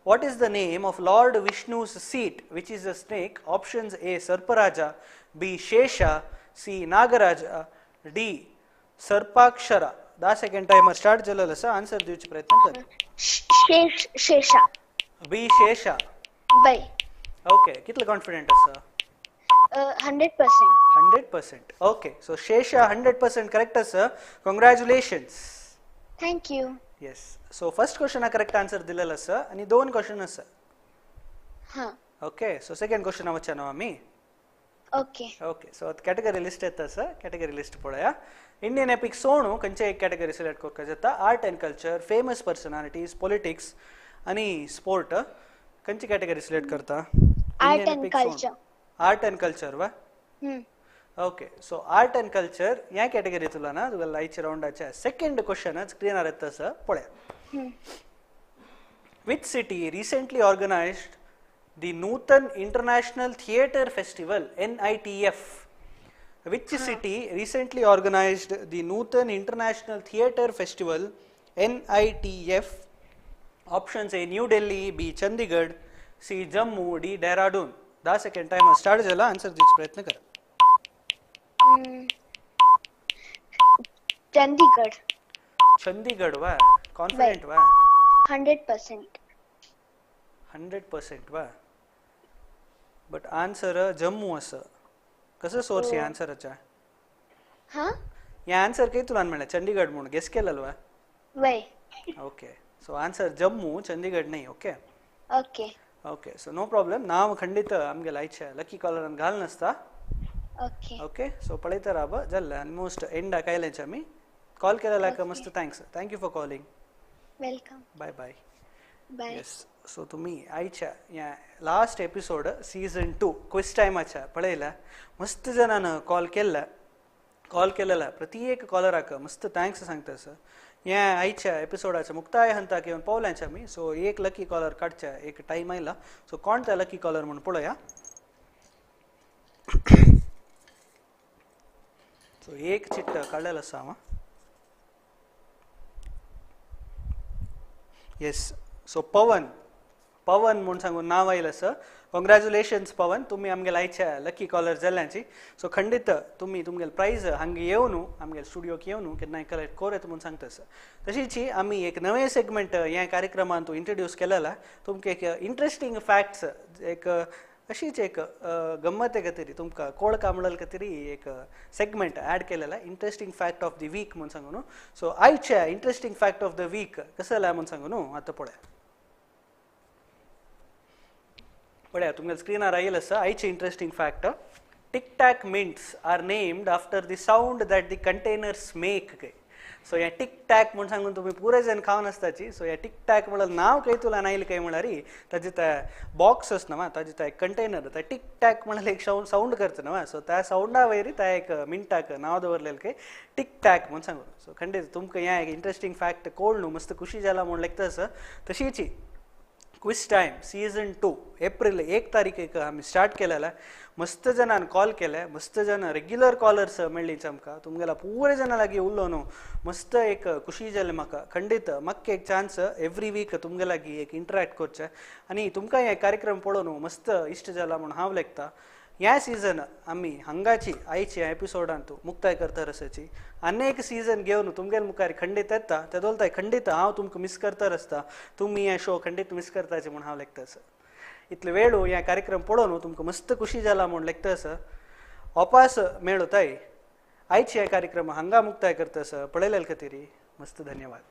What is the name of Lord Vishnu's seat which is a snake? Options A Sarparaja, B Shesha, C Nagaraja, D Sarpakshara. 10 second timer start जालेलो आसा. आन्सर दिवचे प्रयत्न कर. शेषा. बी शेषा. वय. ओके, कितले कॉन्फिडंट आसा? 100%. 100%. ओके, सो शेषा 100% करेक्ट आसा. Congratulations. Thank you. Yes, so first क्वेश्चना correct answer दिलेलो आसा आनी 2 क्वेश्चन आसा. हां. ओके, सो सेकंड क्वेश्चन वचना न्हू आमी? Okay. Okay, so category list येता आसा. कॅटेगरी लिस्ट पळया. इंडियन एपिक सोणू खंयचे एक कॅटेगरी सिलेक्ट करपाक जाता? Art and culture, famous personalities, politics आनी स्पोर्ट. खंयची कॅटेगरी सिलेक्ट करता? Art and culture. Art and culture वा? Okay, so art and culture ह्या कॅटेगरी तुला ना तुका लायच्या रावंडाच्या सेकंड क्वेश्चन स्क्रिनार येता आसा पळया. Which city recently organised the Nutan International Theatre Festival NITF? Which city recently organised the Nutan International Theatre Festival NITF? Options A New Delhi, B Chandigarh, C Jammu, D Dehradun. 10 second timer start जाला. Answer दिवचो प्रयत्न कर. चंडीगढ़. चंडीगढ़ वा? कॉन्फिडेंट वा? 100%. 100% वा? बट आन्सर जम्मू आसा. कसं सोर्स ह्या आन्सराचा? हां, ह्या आन्सर खंय तुला मेळ्ळें? चंडीगढ़ म्हणून गेस केलेलो वा? वय. Okay, so answer Jammu, Chandigarh न्ही. Okay okay. Okay, so no problem. नांव खंडीत आमगेले आयच्या लकी कॉलरान घाल नासता. ओके. ओके, सो पळयता राव जाल्लें ऑलमोस्ट एंडाक आयलेंच आमी. कॉल केलेल्याक मस्त thanks. Thank you for calling. Welcome. Bye bye. Bye. Yes, so तुमी आयच्या ह्या लास्ट एपिसोड सीझन 2 क्विज टायमाच्या पळयला मस्त जाणान कॉल केल्ला. कॉल केलेला प्रत्येक कॉलराक मस्त thanks सांगता सर. ह्या आयच्या एपिसोडाच्या मुक्ताय हंताक येवन पावल्यांचे आमी. सो एक लकी कॉलर काडच्या एक टायम आयला. सो कोण त्या लकी कॉलर म्हूण पळोवया. सो एक चिट्ट काडलेलो आसा हांव. येस, सो पवन, पवन म्हूण सांगून नांव आयलें सर. कॉंग्रॅच्युलेशन्स पवन, तुमी आमगेले आयच्या लकी कॉलर जाल्यांची. सो खंडीत तुमी तुमगेले प्रायज हांगा येवन आमगेले स्टुडियोक येवन केन्नाय कलेक्ट कोर येता म्हूण सांगता सर. तशीच आमी एक नवें सेगमेंट ह्या कार्यक्रमांत इंट्रोड्यूस केलेला. तुमकां एक इंट्रस्टींग फॅक्ट्स एक अशीच एक गम्मते खातीर तुमकां कोळ कामळल खातीर एक सेगमेंट ॲड केलेला interesting fact of the week म्हूण सांगू न्हू. सो आयचे interesting fact of the week कसं जालें म्हूण सांगू न्हू. आतां पळया पळया तुमगे स्क्रिनार आयिल्लें आसा आयचे interesting fact. Tic Tac mints are named after the sound that the containers make. So ह्या टिक टॅक म्हूण सांगून तुमी पुरे जण खावन आसताची. सो ह्या टिक टॅक म्हळ्यार नांव खंय तुला आयलें काय म्हळ्यार ताजे ते बॉक्स आसना वा ताजे ते कंटेनर ते टिक टॅक म्हळ्यार एक सावंड करता न्हू. सो त्या सावंडा वयर त्या एक मिंटाक नांव दवरलेलें काय टिक टॅक म्हूण सांगून. सो खंडीत तुमकां हें एक इंट्रस्टींग फॅक्ट कोळ न्हू मस्त खुशी जाला म्हूण लेगता आसा. तशीच क्विज टायम सीझन 2 एप्रिल 1 तारखेक आमी स्टार्ट केलेला. मस्त जणान कॉल केले, मस्त जण रेग्युलर कॉलर्स मेळ्ळी आमकां. तुमगेला पुरे जणां लागीं उरलो न्हू मस्त एक खुशी जाली म्हाका. खंडीत म्हाका एक चान्स एवरी वीक तुमगे लागीं एक इंटरेक्ट करचें आनी तुमकां हे कार्यक्रम पळोवन न्हू मस्त इश्ट जाला म्हूण हांव लेखता. ह्या सीझन आमी हांगाची आयच्या एपिसोडांत मुक्ताय करता आसाची. आनी एक सीझन घेवन तुमगेल मुखार खंडीत येता तेदोलताय खंडीत हांव तुमकां मिस करता आसता, तुमी हे शो खंडीत मिस करताचे म्हूण हांव लेखता आसा. इतले वेळ ह्या कार्यक्रम पळोवन तुमकां मस्त खुशी जाला म्हूण लेखता आसा. वापस मेळताय आयचे हे कार्यक्रम हांगा मुक्ताय करता आसा. पळयले खातीर मस्त धन्यवाद.